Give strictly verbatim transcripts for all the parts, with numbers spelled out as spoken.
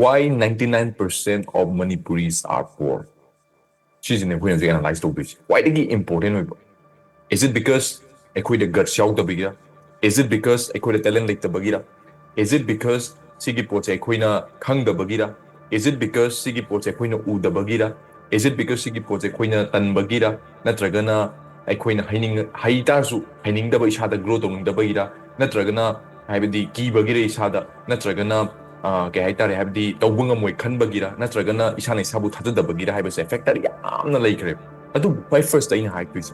Why ninety nine percent of Manipuris are poor? ꯁꯤꯁꯤꯅꯦ ꯑꯩꯈꯣꯏꯅ ꯍꯧꯖꯤꯛ analyze ꯇꯧꯗꯣꯏꯁꯦ, ꯈ꯭ꯋꯥꯏꯗꯒꯤ important ꯑꯣꯏꯕ. Is it because ꯑꯩꯈꯣꯏꯗ guts ꯌꯥꯎꯗꯕꯒꯤꯔ? Is it because ꯑꯩꯈꯣꯏꯗ talent ꯂꯩꯇꯕꯒꯤꯔ? Is it because ꯁꯤꯒꯤ ꯄꯣꯠꯁꯦ ꯑꯩꯈꯣꯏꯅ ꯈꯪꯗꯕꯒꯤꯔ? Is it because ꯁꯤꯒꯤ ꯄꯣꯠꯁꯦ ꯑꯩꯈꯣꯏꯅ ꯎꯗꯕꯒꯤꯔ? Is it because ꯁꯤꯒꯤ ꯄꯣꯠꯁꯦ ꯑꯩꯈꯣꯏꯅ ꯇꯟꯕꯒꯤꯔ? ꯅꯠꯇ꯭ꯔꯒꯅ ꯑꯩꯈꯣꯏꯅ ꯍꯩꯅꯤꯡ ꯍꯩ ꯇꯥꯔꯁꯨ ꯍꯩꯅꯤꯡꯗꯕ, ꯏꯁꯥꯗ grow ꯇꯧꯅꯤꯡꯗꯕꯒꯤꯔ? ꯅꯠꯇ꯭ꯔꯒꯅ ꯍꯥꯏꯕꯗꯤ ꯀꯤꯕꯒꯤꯔ ꯏꯁꯥꯗ? ꯅꯠꯇ꯭ꯔꯒꯅ ꯑ, ꯀꯩ ꯍꯥꯏꯇꯥꯔꯦ, ꯍꯥꯏꯕꯗꯤ ꯇꯧꯕ ꯉꯝꯃꯣꯏ ꯈꯟꯕꯒꯤꯔ, ꯅꯠꯇ꯭ꯔꯒꯅ ꯏꯁꯥꯅ ꯏꯁꯥꯕꯨ ꯊꯥꯖꯗꯕꯒꯤꯔ ꯍꯥꯏꯕꯁꯦ factor ꯌꯥꯝꯅ ꯂꯩꯈ꯭ꯔꯦꯕ. ꯑꯗꯨꯕꯨ ꯈ꯭ꯋꯥꯏ first ꯑꯩꯅ ꯍꯥꯏꯔꯛꯇꯣꯏꯁꯦ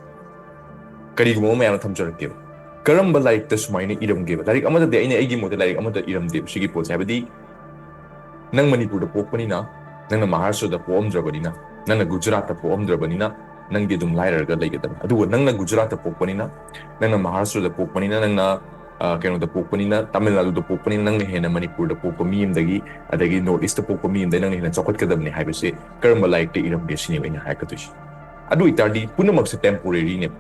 ꯀꯔꯤꯒꯨꯝꯕ ꯑꯃ ꯃꯌꯥꯝꯅ ꯊꯝꯖꯔꯛꯀꯦꯕ. ꯀꯔꯝꯕ ꯂꯥꯏꯔꯤꯛꯇ ꯁꯨꯃꯥꯏꯅ ꯏꯔꯝꯒꯦꯕ? ꯂꯥꯏꯔꯤꯛ ꯑꯃꯗꯗꯤ, ꯑꯩꯅ ꯑꯩꯒꯤ ꯃꯣꯠꯇ ꯂꯥꯏꯔꯤꯛ ꯑꯃꯗ ꯏꯔꯝꯗꯦꯕ ꯁꯤꯒꯤ ꯄꯣꯠꯁꯦ. ꯍꯥꯏꯕꯗꯤ ꯅꯪ ꯃꯅꯤꯄꯨꯔꯗ ꯄꯣꯛꯄꯅꯤꯅ, ꯅꯪꯅ ꯃꯍꯥꯔꯥꯁꯇ꯭ꯔꯗ ꯄꯣꯛꯑꯝꯗ꯭ꯔꯕꯅꯤꯅ, ꯅꯪꯅ ꯒꯨꯖꯔꯥꯠꯇ ꯄꯣꯛꯑꯝꯗ꯭ꯔꯕꯅꯤꯅ, ꯅꯪꯗꯤ ꯑꯗꯨꯝ ꯂꯥꯏꯔꯔꯒ ꯂꯩꯒꯗꯕꯅꯤ. ꯑꯗꯨꯒ ꯅꯪꯅ ꯒꯨꯖꯔꯥꯠꯇ ꯄꯣꯛꯄꯅꯤꯅ, ꯅꯪꯅ ꯃꯍꯥꯔꯥꯁꯇ꯭ꯔꯗ ꯄꯣꯛꯄꯅꯤꯅ, ꯅꯪꯅ ꯑ, ꯀꯩꯅꯣꯗ ꯄꯣꯛꯄꯅꯤꯅ, ꯇꯥꯃꯤꯜ ꯅꯥꯗꯨꯗ ꯄꯣꯛꯄꯅꯤꯅ, ꯅꯪꯅ ꯍꯦꯟꯅ ꯃꯅꯤꯄꯨꯔꯗ ꯄꯣꯛꯄ ꯃꯤ ꯑꯃꯗꯒꯤ, ꯑꯗꯒꯤ North East ꯄꯣꯛꯄ ꯃꯤ ꯑꯃꯗꯒꯤ ꯅꯪꯅ ꯍꯦꯟꯅ ꯆꯥꯎꯈꯠꯀꯗꯕꯅꯤ ꯍꯥꯏꯕꯁꯦ ꯀꯔꯝꯕ ꯂꯥꯏꯔꯤꯛꯇ ꯏꯔꯝꯒꯦ ꯁꯤꯅꯦꯕ ꯑꯩꯅ ꯍꯥꯏꯔꯛꯀꯗꯣꯏꯁꯦ. ꯑꯗꯨ ꯑꯣꯏꯇꯥꯔꯗꯤ ꯄꯨꯝꯅꯃꯛꯁꯦ temporaryꯅꯦꯕ.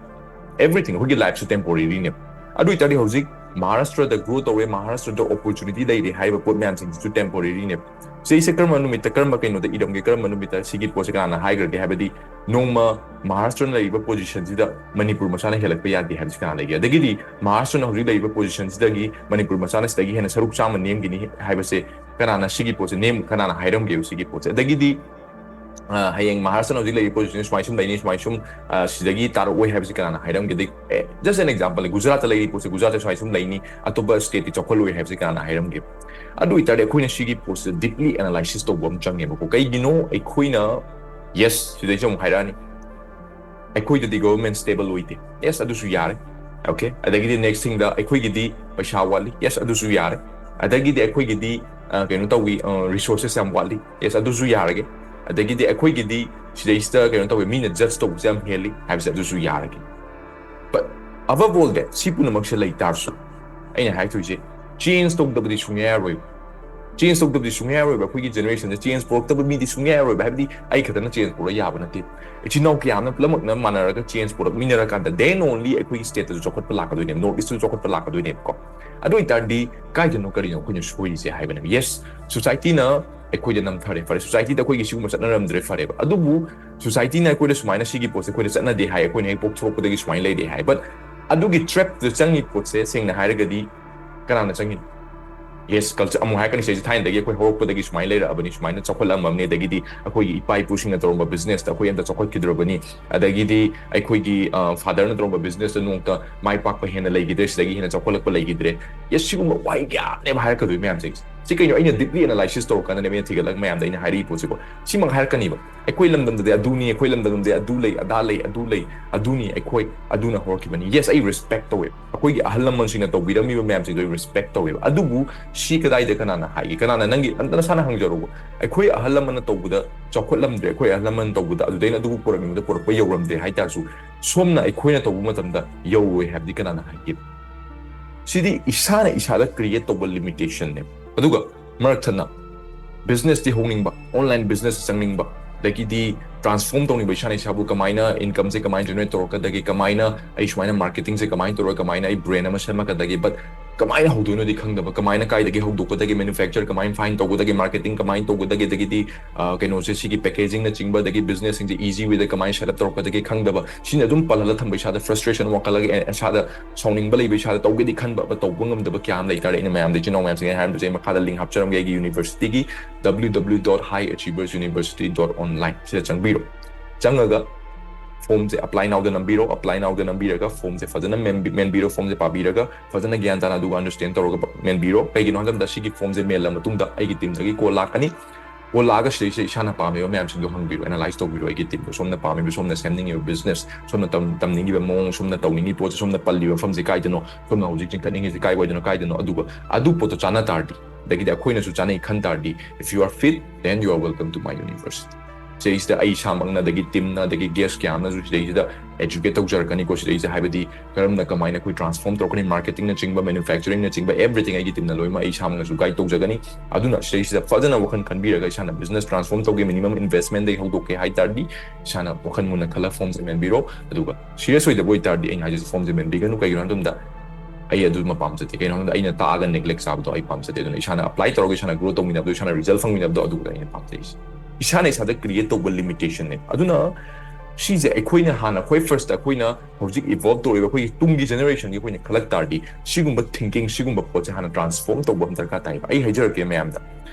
Everything, ꯑꯩꯈꯣꯏꯒꯤ lifeꯁꯨ temporaryꯅꯦꯕ. ꯑꯗꯨ ꯑꯣꯏꯇꯥꯔꯗꯤ ꯍꯧꯖꯤꯛ ꯃꯍꯥꯔꯥꯁꯇ꯭ꯔꯗ grow ꯇꯧꯔꯦ, ꯃꯍꯥꯔꯥꯁꯇ꯭ꯔꯗ opportunity ꯂꯩꯔꯦ ꯍꯥꯏꯔꯤꯕ ꯄꯣꯠ ꯃꯌꯥꯝꯁꯤꯡꯁꯤꯁꯨ temporaryꯅꯦꯕ. ꯁꯤꯁꯦ ꯀꯔꯝꯕ ꯅꯨꯃꯤꯠꯇ, ꯀꯔꯝꯕ ꯀꯩꯅꯣꯗ ꯏꯔꯝꯒꯦ, ꯀꯔꯝꯕ ꯅꯨꯃꯤꯠꯇ ꯁꯤꯒꯤ ꯄꯣꯠꯁꯦ ꯀꯅꯥꯅ ꯍꯥꯏꯈ꯭ꯔꯒꯦ? ꯍꯥꯏꯕꯗꯤ ꯅꯣꯡꯃ ꯃꯍꯥꯔꯥꯁꯇ꯭ꯔꯅ ꯂꯩꯔꯤꯕ positionꯁꯤꯗ ꯃꯅꯤꯄꯨꯔ ꯃꯆꯥꯅ ꯍꯦꯜꯂꯛꯄ ꯌꯥꯗꯦ ꯍꯥꯏꯕꯁꯤ ꯀꯅꯥ ꯂꯩꯒꯦ? ꯑꯗꯒꯤꯗꯤ ꯃꯍꯥꯔꯥꯁꯇ꯭ꯔꯅ ꯍꯧꯖꯤꯛ ꯂꯩꯔꯤꯕ positionꯁꯤꯗꯒꯤ ꯃꯅꯤꯄꯨꯔ ꯃꯆꯥꯅ ꯁꯤꯗꯒꯤ ꯍꯦꯟꯅ ꯁꯔꯨꯛ ꯆꯥꯝꯃ ꯅꯦꯝꯈꯤꯅꯤ ꯍꯥꯏꯕꯁꯦ ꯀꯅꯥꯅ, ꯁꯤꯒꯤ ꯄꯣꯠꯁꯦ ꯅꯦꯝ-, ꯀꯅꯥꯅ ꯍꯥꯏꯔꯝꯒꯦꯕ ꯁꯤꯒꯤ ꯄꯣꯠꯁꯦ? ꯑꯗꯒꯤꯗꯤ ꯑ, ꯍꯌꯦꯡ ꯃꯍꯥꯔꯥꯁꯇ꯭ꯔꯅ ꯍꯧꯖꯤꯛ ꯂꯩꯔꯤꯕ positionꯁꯤ ꯁꯨꯃꯥꯏ ꯁꯨꯝ ꯂꯩꯅꯤ, ꯁꯨꯃꯥꯏ ꯁꯨꯝ, ꯑ, ꯁꯤꯗꯒꯤ ꯇꯥꯔꯛꯑꯣꯏ ꯍꯥꯏꯕꯁꯤ ꯀꯅꯥꯅ ꯍꯥꯏꯔꯝꯒꯦ? ꯑꯗꯩ, ꯑꯦ, just an example, ꯒꯨꯖꯔꯥꯠꯇ ꯂꯩꯔꯤꯕ ꯄꯣꯠꯁꯦ ꯒꯨꯖꯔꯥꯠꯇ ꯁꯨꯃꯥꯏ ꯁꯨꯝ ꯂꯩꯅꯤ, ꯑꯇꯣꯞꯄ stateꯇꯤ ꯆꯥꯎꯈꯠꯂꯣꯏ ꯍꯥꯏꯕꯁꯤ ꯀꯅꯥꯅ ꯍꯥꯏꯔꯝꯒꯦ? ꯑꯗꯨ ꯑꯣꯏꯇꯥꯔꯗꯤ ꯑꯩꯈꯣꯏꯅ ꯁꯤꯒꯤ ꯄꯣꯠꯁꯦ deeply analysis ꯇꯧꯕ ꯑꯃ ꯆꯪꯉꯦꯕꯀꯣ. ꯀꯩꯒꯤꯅꯣ ꯑꯩꯈꯣꯏꯅ, yes, ꯁꯤꯗꯩꯁꯨ ꯑꯃꯨꯛ ꯍꯥꯏꯔꯛꯑꯅꯤ, ꯑꯩꯈꯣꯏꯗꯗꯤ government stable ꯑꯣꯏꯗꯦ. Yes, ꯑꯗꯨꯁꯨ ꯌꯥꯔꯦ. Okay, ꯑꯗꯒꯤꯗꯤ next thingꯗ ꯑꯩꯈꯣꯏꯒꯤꯗꯤ ꯄꯩꯁꯥ ꯋꯥꯠꯂꯤ. Yes, ꯑꯗꯨꯁꯨ ꯌꯥꯔꯦ. ꯑꯗꯒꯤꯗꯤ ꯑꯩꯈꯣꯏꯒꯤꯗꯤ, ꯑ, ꯀꯩꯅꯣ ꯇꯧꯏ, ꯑ, resources ꯌꯥꯝ ꯋꯥꯠꯂꯤ. Yes, ꯑꯗꯨꯁꯨ ꯌꯥꯔꯒꯦ. ꯑꯗꯒꯤꯗꯤ ꯑꯩꯈꯣꯏꯒꯤꯗꯤ ꯁꯤꯗꯩꯁꯤꯗ ꯀꯩꯅꯣ ꯇꯧꯋꯤ, ꯃꯤꯅ judge ꯇꯧꯕꯁꯦ ꯌꯥꯝ ꯍꯦꯜꯂꯤ ꯍꯥꯏꯕꯁꯦ, ꯑꯗꯨꯁꯨ ꯌꯥꯔꯒꯦ. But above all that, ꯁꯤ ꯄꯨꯝꯅꯃꯛꯁꯦ ꯂꯩ ꯇꯥꯔꯁꯨ, ꯑꯩꯅ ꯍꯥꯏꯔꯛꯇꯣꯏꯁꯦ, change ꯇꯧꯗꯕꯗꯤ ꯁꯨꯡꯌꯥ ꯌꯥꯔꯣꯏꯕ. Change ꯇꯧꯗꯕꯗꯤ ꯁꯨꯡꯌꯥ ꯌꯥꯔꯣꯏꯕ. ꯑꯩꯈꯣꯏꯒꯤ generationꯁꯦ change ꯄꯨꯔꯛꯇꯕ ꯃꯤꯗꯤ ꯁꯨꯡꯌꯥ ꯌꯥꯔꯣꯏꯕ. ꯍꯥꯏꯕꯗꯤ ꯑꯩ ꯈꯛꯇꯅ change ꯄꯨꯔꯛꯑ ꯌꯥꯕ ꯅꯠꯇꯦ. ꯏꯆꯤꯟ ꯏꯅꯥꯎ ꯀꯌꯥ ꯑꯃꯅ ꯄꯨꯝꯅꯃꯛꯅ ꯃꯥꯟꯅꯔꯒ change ꯄꯨꯔꯛꯃꯤꯟꯅꯔꯀꯥꯟꯗ, then only ꯑꯩꯈꯣꯏꯒꯤ stateꯇꯁꯨ ꯆꯥꯎꯈꯠꯄ ꯂꯥꯛꯀꯗꯣꯏꯅꯦꯕ, North Eastꯇꯁꯨ ꯆꯥꯎꯈꯠꯄ ꯂꯥꯛꯀꯗꯣꯏꯅꯦꯕꯀꯣ. ꯑꯗꯨ ꯑꯣꯏꯇꯥꯔꯗꯤ ꯀꯥꯏꯗꯅꯣ ꯀꯔꯤꯅꯣ ꯑꯩꯈꯣꯏꯅ ꯁꯣꯏꯔꯤꯁꯦ ꯍꯥꯏꯕꯅꯦꯕ. Yes, societyꯅ ꯑꯩꯈꯣꯏꯗ ꯅꯝꯊꯔꯦ, ꯐꯔꯦ, ꯁꯣꯁꯥꯏꯇꯤꯗ ꯑꯩꯈꯣꯏꯒꯤ ꯁꯤꯒꯨꯝꯕ ꯆꯠꯅꯔꯝꯗ꯭ꯔꯦ, ꯐꯔꯦꯕ꯫ ꯑꯗꯨꯕꯨ ꯁꯣꯁꯥꯏꯇꯤꯅ ꯑꯩꯈꯣꯏꯗ ꯁꯨꯃꯥꯏꯅ ꯁꯤꯒꯤ ꯄꯣꯠꯁꯦ ꯑꯩꯈꯣꯏꯗ ꯆꯠꯅꯗꯦ ꯍꯥꯏ, ꯑꯩꯈꯣꯏꯅ ꯍꯦꯛ ꯄꯣꯛꯊꯣꯔꯛꯄꯗꯒꯤ ꯁꯨꯃꯥꯏꯅ ꯂꯩꯔꯦ ꯍꯥꯏ꯫ But ꯑꯗꯨꯒꯤ ꯇ꯭ꯔꯦꯞꯇꯨꯗ ꯆꯪꯉꯤ ꯄꯣꯠꯁꯦ ꯁꯦꯡꯅ ꯍꯥꯏꯔꯒꯗꯤ ꯀꯅꯥꯅ ꯆꯪꯉꯤꯅꯣ? ꯌꯦꯁ, ꯀꯜꯆꯔ ꯑꯃꯨꯛ ꯍꯥꯏꯔꯛꯀꯅꯤ ꯁꯤꯁꯦ, ꯊꯥꯏꯅꯗꯒꯤ ꯑꯩꯈꯣꯏ ꯍꯧꯔꯛꯄꯗꯒꯤ ꯁꯨꯃꯥꯏꯅ ꯂꯩꯔꯛꯑꯕꯅꯤ, ꯁꯨꯃꯥꯏꯅ ꯆꯥꯎꯈꯠꯂꯝꯃꯕꯅꯤ, ꯑꯗꯒꯤꯗꯤ ꯑꯩꯈꯣꯏꯒꯤ ꯏꯄꯥ ꯏꯄꯨꯁꯤꯡꯅ ꯇꯧꯔꯝꯕ ꯕꯤꯖꯤꯅꯦꯁꯇ ꯑꯩꯈꯣꯏ ꯑꯝꯇ ꯆꯥꯎꯈꯠꯈꯤꯗ꯭ꯔꯕꯅꯤ, ꯑꯗꯒꯤꯗꯤ ꯑꯩꯈꯣꯏꯒꯤ ꯐꯥꯗꯔꯅ ꯇꯧꯔꯝꯕ ꯕꯤꯖꯤꯅꯦꯁꯇ ꯅꯣꯡꯇ ꯃꯥꯏ ꯄꯥꯛꯄ ꯍꯦꯟꯅ ꯂꯩꯈꯤꯗ꯭ꯔꯦ, ꯁꯤꯗꯒꯤ ꯍꯦꯟꯅ ꯆꯥꯎꯈꯠꯂꯛꯄ ꯂꯩꯈꯤꯗ꯭ꯔꯦ꯫ ꯌꯦꯁ, ꯁꯤꯒꯨꯝꯕ ꯋꯥꯍꯩ ꯀꯌꯥꯅꯦꯕ ꯍꯥꯏꯔꯛꯀꯗꯣꯏ ꯃꯌꯥꯝꯁꯦ꯫ ꯁꯤ ꯀꯩꯅꯣ? ꯑꯩꯅ ꯗꯤꯞꯂꯤ ꯑꯦꯅꯥꯂꯥꯏꯁꯤꯁ ꯇꯧꯔꯀꯥꯟꯗꯅꯦꯕ ꯑꯩꯅ ꯊꯤꯒꯠꯂꯒ ꯃꯌꯥꯝꯗ ꯑꯩꯅ ꯍꯥꯏꯔꯛꯏ ꯄꯣꯠꯁꯤꯀꯣ꯫ ꯁꯤꯃꯛ ꯍꯥꯏꯔꯛꯀꯅꯤꯕ, ꯑꯩꯈꯣꯏ ꯂꯝꯗꯝꯗꯗꯤ ꯑꯗꯨꯅꯤ, ꯑꯩꯈꯣꯏ ꯂꯝꯗꯝꯗꯗꯤ ꯑꯗꯨ ꯂꯩ, ꯑꯗꯥ ꯂꯩ, ꯑꯗꯨ ꯂꯩ, ꯑꯗꯨꯅꯤ, ꯑꯩꯈꯣꯏ ꯑꯗꯨꯅ ꯍꯧꯔꯛꯈꯤꯕꯅꯤ꯫ ꯌꯦꯁ, ꯑꯩ ꯔꯦꯁꯄꯦꯛ ꯇꯧꯋꯦ꯫ ꯑꯩꯈꯣꯏꯒꯤ ꯑꯍꯜ ꯂꯃꯟꯁꯤꯡꯅ ꯇꯧꯕꯤꯔꯝꯃꯤꯕ ꯃꯌꯥꯝꯁꯤꯡꯗꯣ ꯑꯩ ꯔꯦꯁꯄꯦꯛ ꯇꯧꯋꯦꯕ꯫ ꯑꯗꯨꯕꯨ ꯁꯤ ꯀꯗꯥꯏꯗ ꯀꯅꯥꯅ ꯍꯥꯏꯒꯦ? ꯀꯅꯥꯅ? ꯅꯪꯒꯤ ꯅꯁꯥꯅ ꯍꯪꯖꯔꯨꯕ꯫ ꯑꯩꯈꯣꯏ ꯑꯍꯜ ꯂꯃꯟꯅ ꯇꯧꯕꯗ ꯆꯥꯎꯈꯠꯂꯝꯗ꯭ꯔꯦ, ꯑꯩꯈꯣꯏ ꯑꯍꯜ ꯂꯃꯟ ꯇꯧꯕꯗ ꯑꯗꯨꯗꯩꯅ ꯑꯗꯨꯕꯨ ꯄꯨꯔꯛꯅꯤꯡꯕꯗ ꯄꯨꯔꯛꯄ ꯌꯧꯔꯝꯗ꯭ꯔꯦ ꯍꯥꯏꯇꯥꯔꯁꯨ, ꯁꯣꯝꯅ ꯑꯩꯈꯣꯏꯅ ꯇꯧꯕ ꯃꯇꯝꯗ ꯌꯧꯔꯣꯏ ꯍꯥꯏꯕꯗꯤ ꯀꯅꯥꯅ ꯍꯥꯏꯒꯦ? ꯁꯤꯗꯤ ꯏꯁꯥꯅ ꯏꯁꯥꯗ ꯀ꯭ꯔꯤꯌꯦꯠ ꯇꯧꯕ ꯂꯤꯃꯤꯇꯦꯁꯟꯅꯦꯕ꯫ ꯑꯗꯨꯒ ꯃꯔꯛ ꯊꯠꯅ ꯕꯤꯖꯤꯅꯦꯁꯇꯤ ꯍꯧꯅꯤꯡꯕ, ꯑꯣꯟꯂꯥꯏꯟ ꯕꯤꯖꯤꯅꯦꯁ ꯆꯪꯅꯤꯡꯕ, ꯑꯗꯒꯤꯗꯤ ꯇ꯭ꯔꯥꯟꯁꯐꯣꯔꯝ ꯇꯧꯅꯤꯡꯕ ꯏꯁꯥꯅ ꯏꯁꯥꯕꯨ, ꯀꯃꯥꯏꯅ ꯏꯟꯀꯝꯁꯦ ꯀꯃꯥꯏꯅ ꯖꯦꯅꯔꯦꯠ ꯇꯧꯔꯛꯀꯗꯒꯦ, ꯀꯃꯥꯏꯅ ꯑꯩ ꯁꯨꯃꯥꯏꯅ ꯃꯥꯔꯀꯦꯇꯤꯡꯁꯦ ꯀꯃꯥꯏꯅ ꯇꯧꯔꯒ ꯀꯃꯥꯏꯅ ꯑꯩ ꯕ꯭ꯔꯦꯟ ꯑꯃ ꯁꯦꯝꯃꯛꯀꯗꯒꯦ, ꯕꯠ ꯀꯃꯥꯏꯅ ꯍꯧꯗꯣꯏꯅꯣꯗꯤ ꯈꯪꯗꯕ, ꯀꯃꯥꯏꯅ ꯀꯥꯏꯗꯒꯤ ꯍꯧꯗꯣꯛꯀꯗꯒꯦ, ꯃꯦꯅꯨꯐꯦꯛꯆꯔ ꯀꯃꯥꯏꯅ ꯐꯥꯏꯟ ꯇꯧꯒꯗꯒꯦ, ꯃꯥꯔꯀꯦꯇꯤꯡ ꯀꯃꯥꯏꯅ ꯇꯧꯒꯗꯒꯦ, ꯑꯗꯒꯤꯗꯤ ꯑ, ꯀꯩꯅꯣꯁꯦ, ꯁꯤꯒꯤ ꯄꯦꯀꯦꯖꯤꯡꯅꯆꯤꯡꯕ, ꯑꯗꯒꯤ ꯕꯤꯖꯤꯅꯦꯁꯁꯤꯡꯁꯦ ꯏꯖꯤ ꯋꯦꯗ ꯀꯃꯥꯏꯅ ꯁꯦꯠ ꯑꯞ ꯇꯧꯔꯛꯀꯗꯒꯦ ꯈꯪꯗꯕ, ꯁꯤꯅ ꯑꯗꯨꯝ ꯄꯜꯍꯜꯂ ꯊꯝꯕ ꯏꯁꯥꯗ ꯐ꯭ꯔꯁꯇ꯭ꯔꯦꯁꯟ ꯋꯥꯡꯈꯠꯂꯒ, ꯑꯦ, ꯏꯁꯥꯗ ꯁꯥꯎꯅꯤꯡꯕ ꯂꯩꯕ, ꯏꯁꯥꯗ ꯇꯧꯒꯦꯗꯤ ꯈꯟꯕ ꯑꯃ ꯇꯧꯕ ꯉꯝꯗꯕ ꯀꯌꯥ ꯑꯃ ꯂꯩꯇꯥꯔꯦ꯫ ꯑꯩꯅ ꯃꯌꯥꯝꯗ, ꯏꯆꯤꯟ ꯏꯅꯥꯎ ꯃꯌꯥꯝꯁꯤꯡ ꯑꯩ ꯍꯥꯏꯔꯝꯕꯁꯦ ꯑꯩ ꯃꯈꯥꯗ ꯂꯤꯡ ꯍꯥꯞꯆꯔꯝꯒꯦ, ꯑꯩꯒꯤ ꯌꯨꯅꯤꯚꯔꯁꯤꯇꯤꯒꯤ W W W dot high achievers university dot online ꯁꯤꯗ ꯆꯪꯕꯤꯔꯣ꯫ ꯆꯪꯉꯒ ꯐꯣꯝꯁꯦ ꯑꯦꯄ꯭ꯂꯥꯏ ꯅꯥꯎꯗ ꯅꯝꯕꯤꯔꯣ꯫ ꯑꯦꯄ꯭ꯂꯥꯏ ꯅꯥꯎꯗ ꯅꯝꯕꯤꯔꯒ ꯐꯣꯝꯁꯦ ꯐꯖꯅ ꯃꯦꯟꯕꯤ-, ꯃꯦꯟꯕꯤꯔꯣ, ꯐꯣꯝꯁꯦ ꯄꯥꯕꯤꯔꯒ ꯐꯖꯅ ꯒ꯭ꯌꯥꯟ ꯇꯥꯅ ꯑꯗꯨꯒ ꯑꯟꯗꯔꯁ꯭ꯇꯦꯟ ꯇꯧꯔꯒ ꯃꯦꯟꯕꯤꯔꯣ꯫ ꯀꯩꯒꯤꯅꯣ ꯍꯥꯏꯕ ꯃꯇꯝꯗ ꯁꯤꯒꯤ ꯐꯣꯝꯁꯦ ꯃꯦꯜꯂ ꯃꯇꯨꯡꯗ ꯑꯩꯒꯤ ꯇꯤꯝꯗꯒꯤ ꯀꯣꯜ ꯂꯥꯛꯀꯅꯤ꯫ ꯀꯣꯜ ꯂꯥꯛꯑꯒ ꯁꯤꯗꯩꯁꯤꯗ ꯏꯁꯥꯅ ꯄꯥꯝꯃꯤꯕ ꯃꯌꯥꯝꯁꯤꯡꯗꯣ ꯍꯪꯕꯤꯔꯣ, ꯑꯦꯅꯥꯂꯥꯏꯁ ꯇꯧꯕꯤꯔꯣ꯫ ꯑꯩꯒꯤ ꯇꯤꯝꯗꯣ ꯁꯣꯝꯅ ꯄꯥꯝꯃꯤꯕ, ꯁꯣꯝꯅ ꯁꯦꯝꯅꯤꯡꯉꯤꯕ ꯕꯤꯖꯤꯅꯦꯁ, ꯁꯣꯝꯅ ꯇꯝ-, ꯇꯝꯅꯤꯡꯉꯤꯕ ꯃꯑꯣꯡ, ꯁꯣꯝꯅ ꯇꯧꯅꯤꯡꯉꯤ ꯄꯣꯠꯁꯦ, ꯁꯣꯝꯅ ꯄꯜꯂꯤꯕ ꯃꯐꯝꯁꯦ ꯀꯥꯏꯗꯅꯣ, ꯁꯣꯝꯅ ꯍꯧꯖꯤꯛ ꯆꯤꯡꯈꯠꯅꯤꯡꯉꯤꯁꯦ ꯀꯥꯏ ꯋꯥꯏꯗꯅꯣ, ꯀꯥꯏꯗꯅꯣ, ꯑꯗꯨꯒ ꯑꯗꯨ ꯄꯣꯠꯇꯣ ꯆꯥꯅ ꯇꯥꯔꯗꯤ, ꯑꯗꯒꯤꯗꯤ ꯑꯩꯈꯣꯏꯅꯁꯨ ꯆꯥꯅꯩ ꯈꯟ ꯇꯥꯔꯗꯤ, if you are fit, then you are welcome to my university꯫ ꯁꯤꯗꯩꯁꯤꯗ ꯑꯩ ꯏꯁꯥꯃꯛꯅ, ꯑꯗꯒꯤ ꯇꯤꯝꯅ, ꯑꯗꯒꯤ ꯒꯦꯁ ꯀꯌꯥ ꯑꯃꯅꯁꯨ ꯁꯤꯗꯩꯁꯤꯗ ꯑꯦꯖꯨꯀꯦꯠ ꯇꯧꯖꯔꯛꯀꯅꯤꯀꯣ꯫ ꯁꯤꯗꯩꯁꯤꯗ ꯍꯥꯏꯕꯗꯤ ꯀꯔꯝꯅ, ꯀꯃꯥꯏꯅ ꯑꯩꯈꯣꯏ ꯇ꯭ꯔꯥꯟꯁꯐꯣꯔꯝ ꯇꯧꯔꯛꯀꯅꯤ, ꯃꯥꯔꯀꯦꯇꯤꯡꯅꯆꯤꯡꯕ, ꯃꯦꯅꯨꯐꯦꯛꯆꯔꯤꯡꯅꯆꯤꯡꯕ, ꯑꯦꯕ꯭ꯔꯤꯊꯤꯡ ꯑꯩꯒꯤ ꯇꯤꯝꯅ ꯂꯣꯏꯅꯃꯛ ꯑꯩ ꯏꯁꯥꯃꯛꯅꯁꯨ ꯒꯥꯏꯗ ꯇꯧꯖꯒꯅꯤ꯫ ꯑꯗꯨꯅ ꯁꯤꯗꯩꯁꯤꯗ ꯐꯖꯅ ꯋꯥꯈꯜ ꯈꯟꯕꯤꯔꯒ ꯏꯁꯥꯅ ꯕꯤꯖꯤꯅꯦꯁ ꯇ꯭ꯔꯥꯟꯁꯐꯣꯔꯝ ꯇꯧꯒꯦ, ꯃꯤꯅꯤꯃꯝ ꯏꯟꯚꯦꯁꯃꯦꯟꯗꯒꯤ ꯍꯧꯗꯣꯛꯀꯦ ꯍꯥꯏ ꯇꯥꯔꯗꯤ ꯏꯁꯥꯅ ꯋꯥꯈꯜ ꯃꯨꯟꯅ ꯈꯜꯂ ꯐꯣꯝꯁꯦ ꯃꯦꯟꯕꯤꯔꯣ꯫ ꯑꯗꯨꯒ ꯁꯤꯔꯤꯌꯁ ꯑꯣꯏꯗꯕ ꯑꯣꯏ ꯇꯥꯔꯗꯤ ꯑꯩꯅ ꯍꯥꯏꯖꯁꯦ ꯐꯣꯝꯁꯦ ꯃꯦꯟꯕꯤꯒꯅꯨ꯫ ꯀꯩꯒꯤꯅꯣ ꯍꯥꯏꯕ ꯃꯇꯝꯗ ꯑꯩ ꯑꯗꯨꯃ ꯄꯥꯝꯖꯗꯦ꯫ ꯀꯩꯅꯣ ꯍꯥꯏꯕꯗ ꯑꯩꯅ ꯇꯥꯛꯑꯒ neglect ꯆꯥꯕꯗꯣ ꯑꯩ ꯄꯥꯝꯖꯗꯦ꯫ ꯑꯗꯨꯅ ꯏꯁꯥꯅ apply ꯇꯧꯔꯒ ꯏꯁꯥꯅ result ꯐꯪꯃꯤꯟꯅꯕꯗꯣ, ꯏꯁꯥꯅ result ꯐꯪꯃꯤꯟꯅꯕꯗꯣ ꯑꯗꯨꯒ ꯑꯩꯅ ꯄꯥꯝꯖꯩꯁꯦ꯫ ꯏꯁꯥꯅ ꯏꯁꯥꯗ create ꯇꯧꯕ limitationꯅꯦ꯫ ꯑꯗꯨꯅ ꯁꯤꯁꯦ ꯑꯩꯈꯣꯏꯅ ꯍꯥꯟꯅ, ꯑꯩꯈꯣꯏ first ꯑꯩꯈꯣꯏꯅ ꯍꯧꯖꯤꯛ evolve ꯇꯧꯔꯤꯕ ꯑꯩꯈꯣꯏꯒꯤ ꯇꯨꯡꯒꯤ generationꯒꯤ ꯑꯩꯈꯣꯏꯅ ꯈꯜꯂꯛ ꯇꯥꯔꯗꯤ, ꯁꯤꯒꯨꯝꯕ thinking, ꯁꯤꯒꯨꯝꯕ ꯄꯣꯠꯁꯦ ꯍꯥꯟꯅ transform ꯇꯧꯕ ꯑꯃ ꯗꯔꯀꯥꯔ ꯇꯥꯏꯕ꯫ ꯑꯩ ꯍꯥꯏꯖꯔꯛꯀꯦ ꯃꯌꯥꯝꯗ,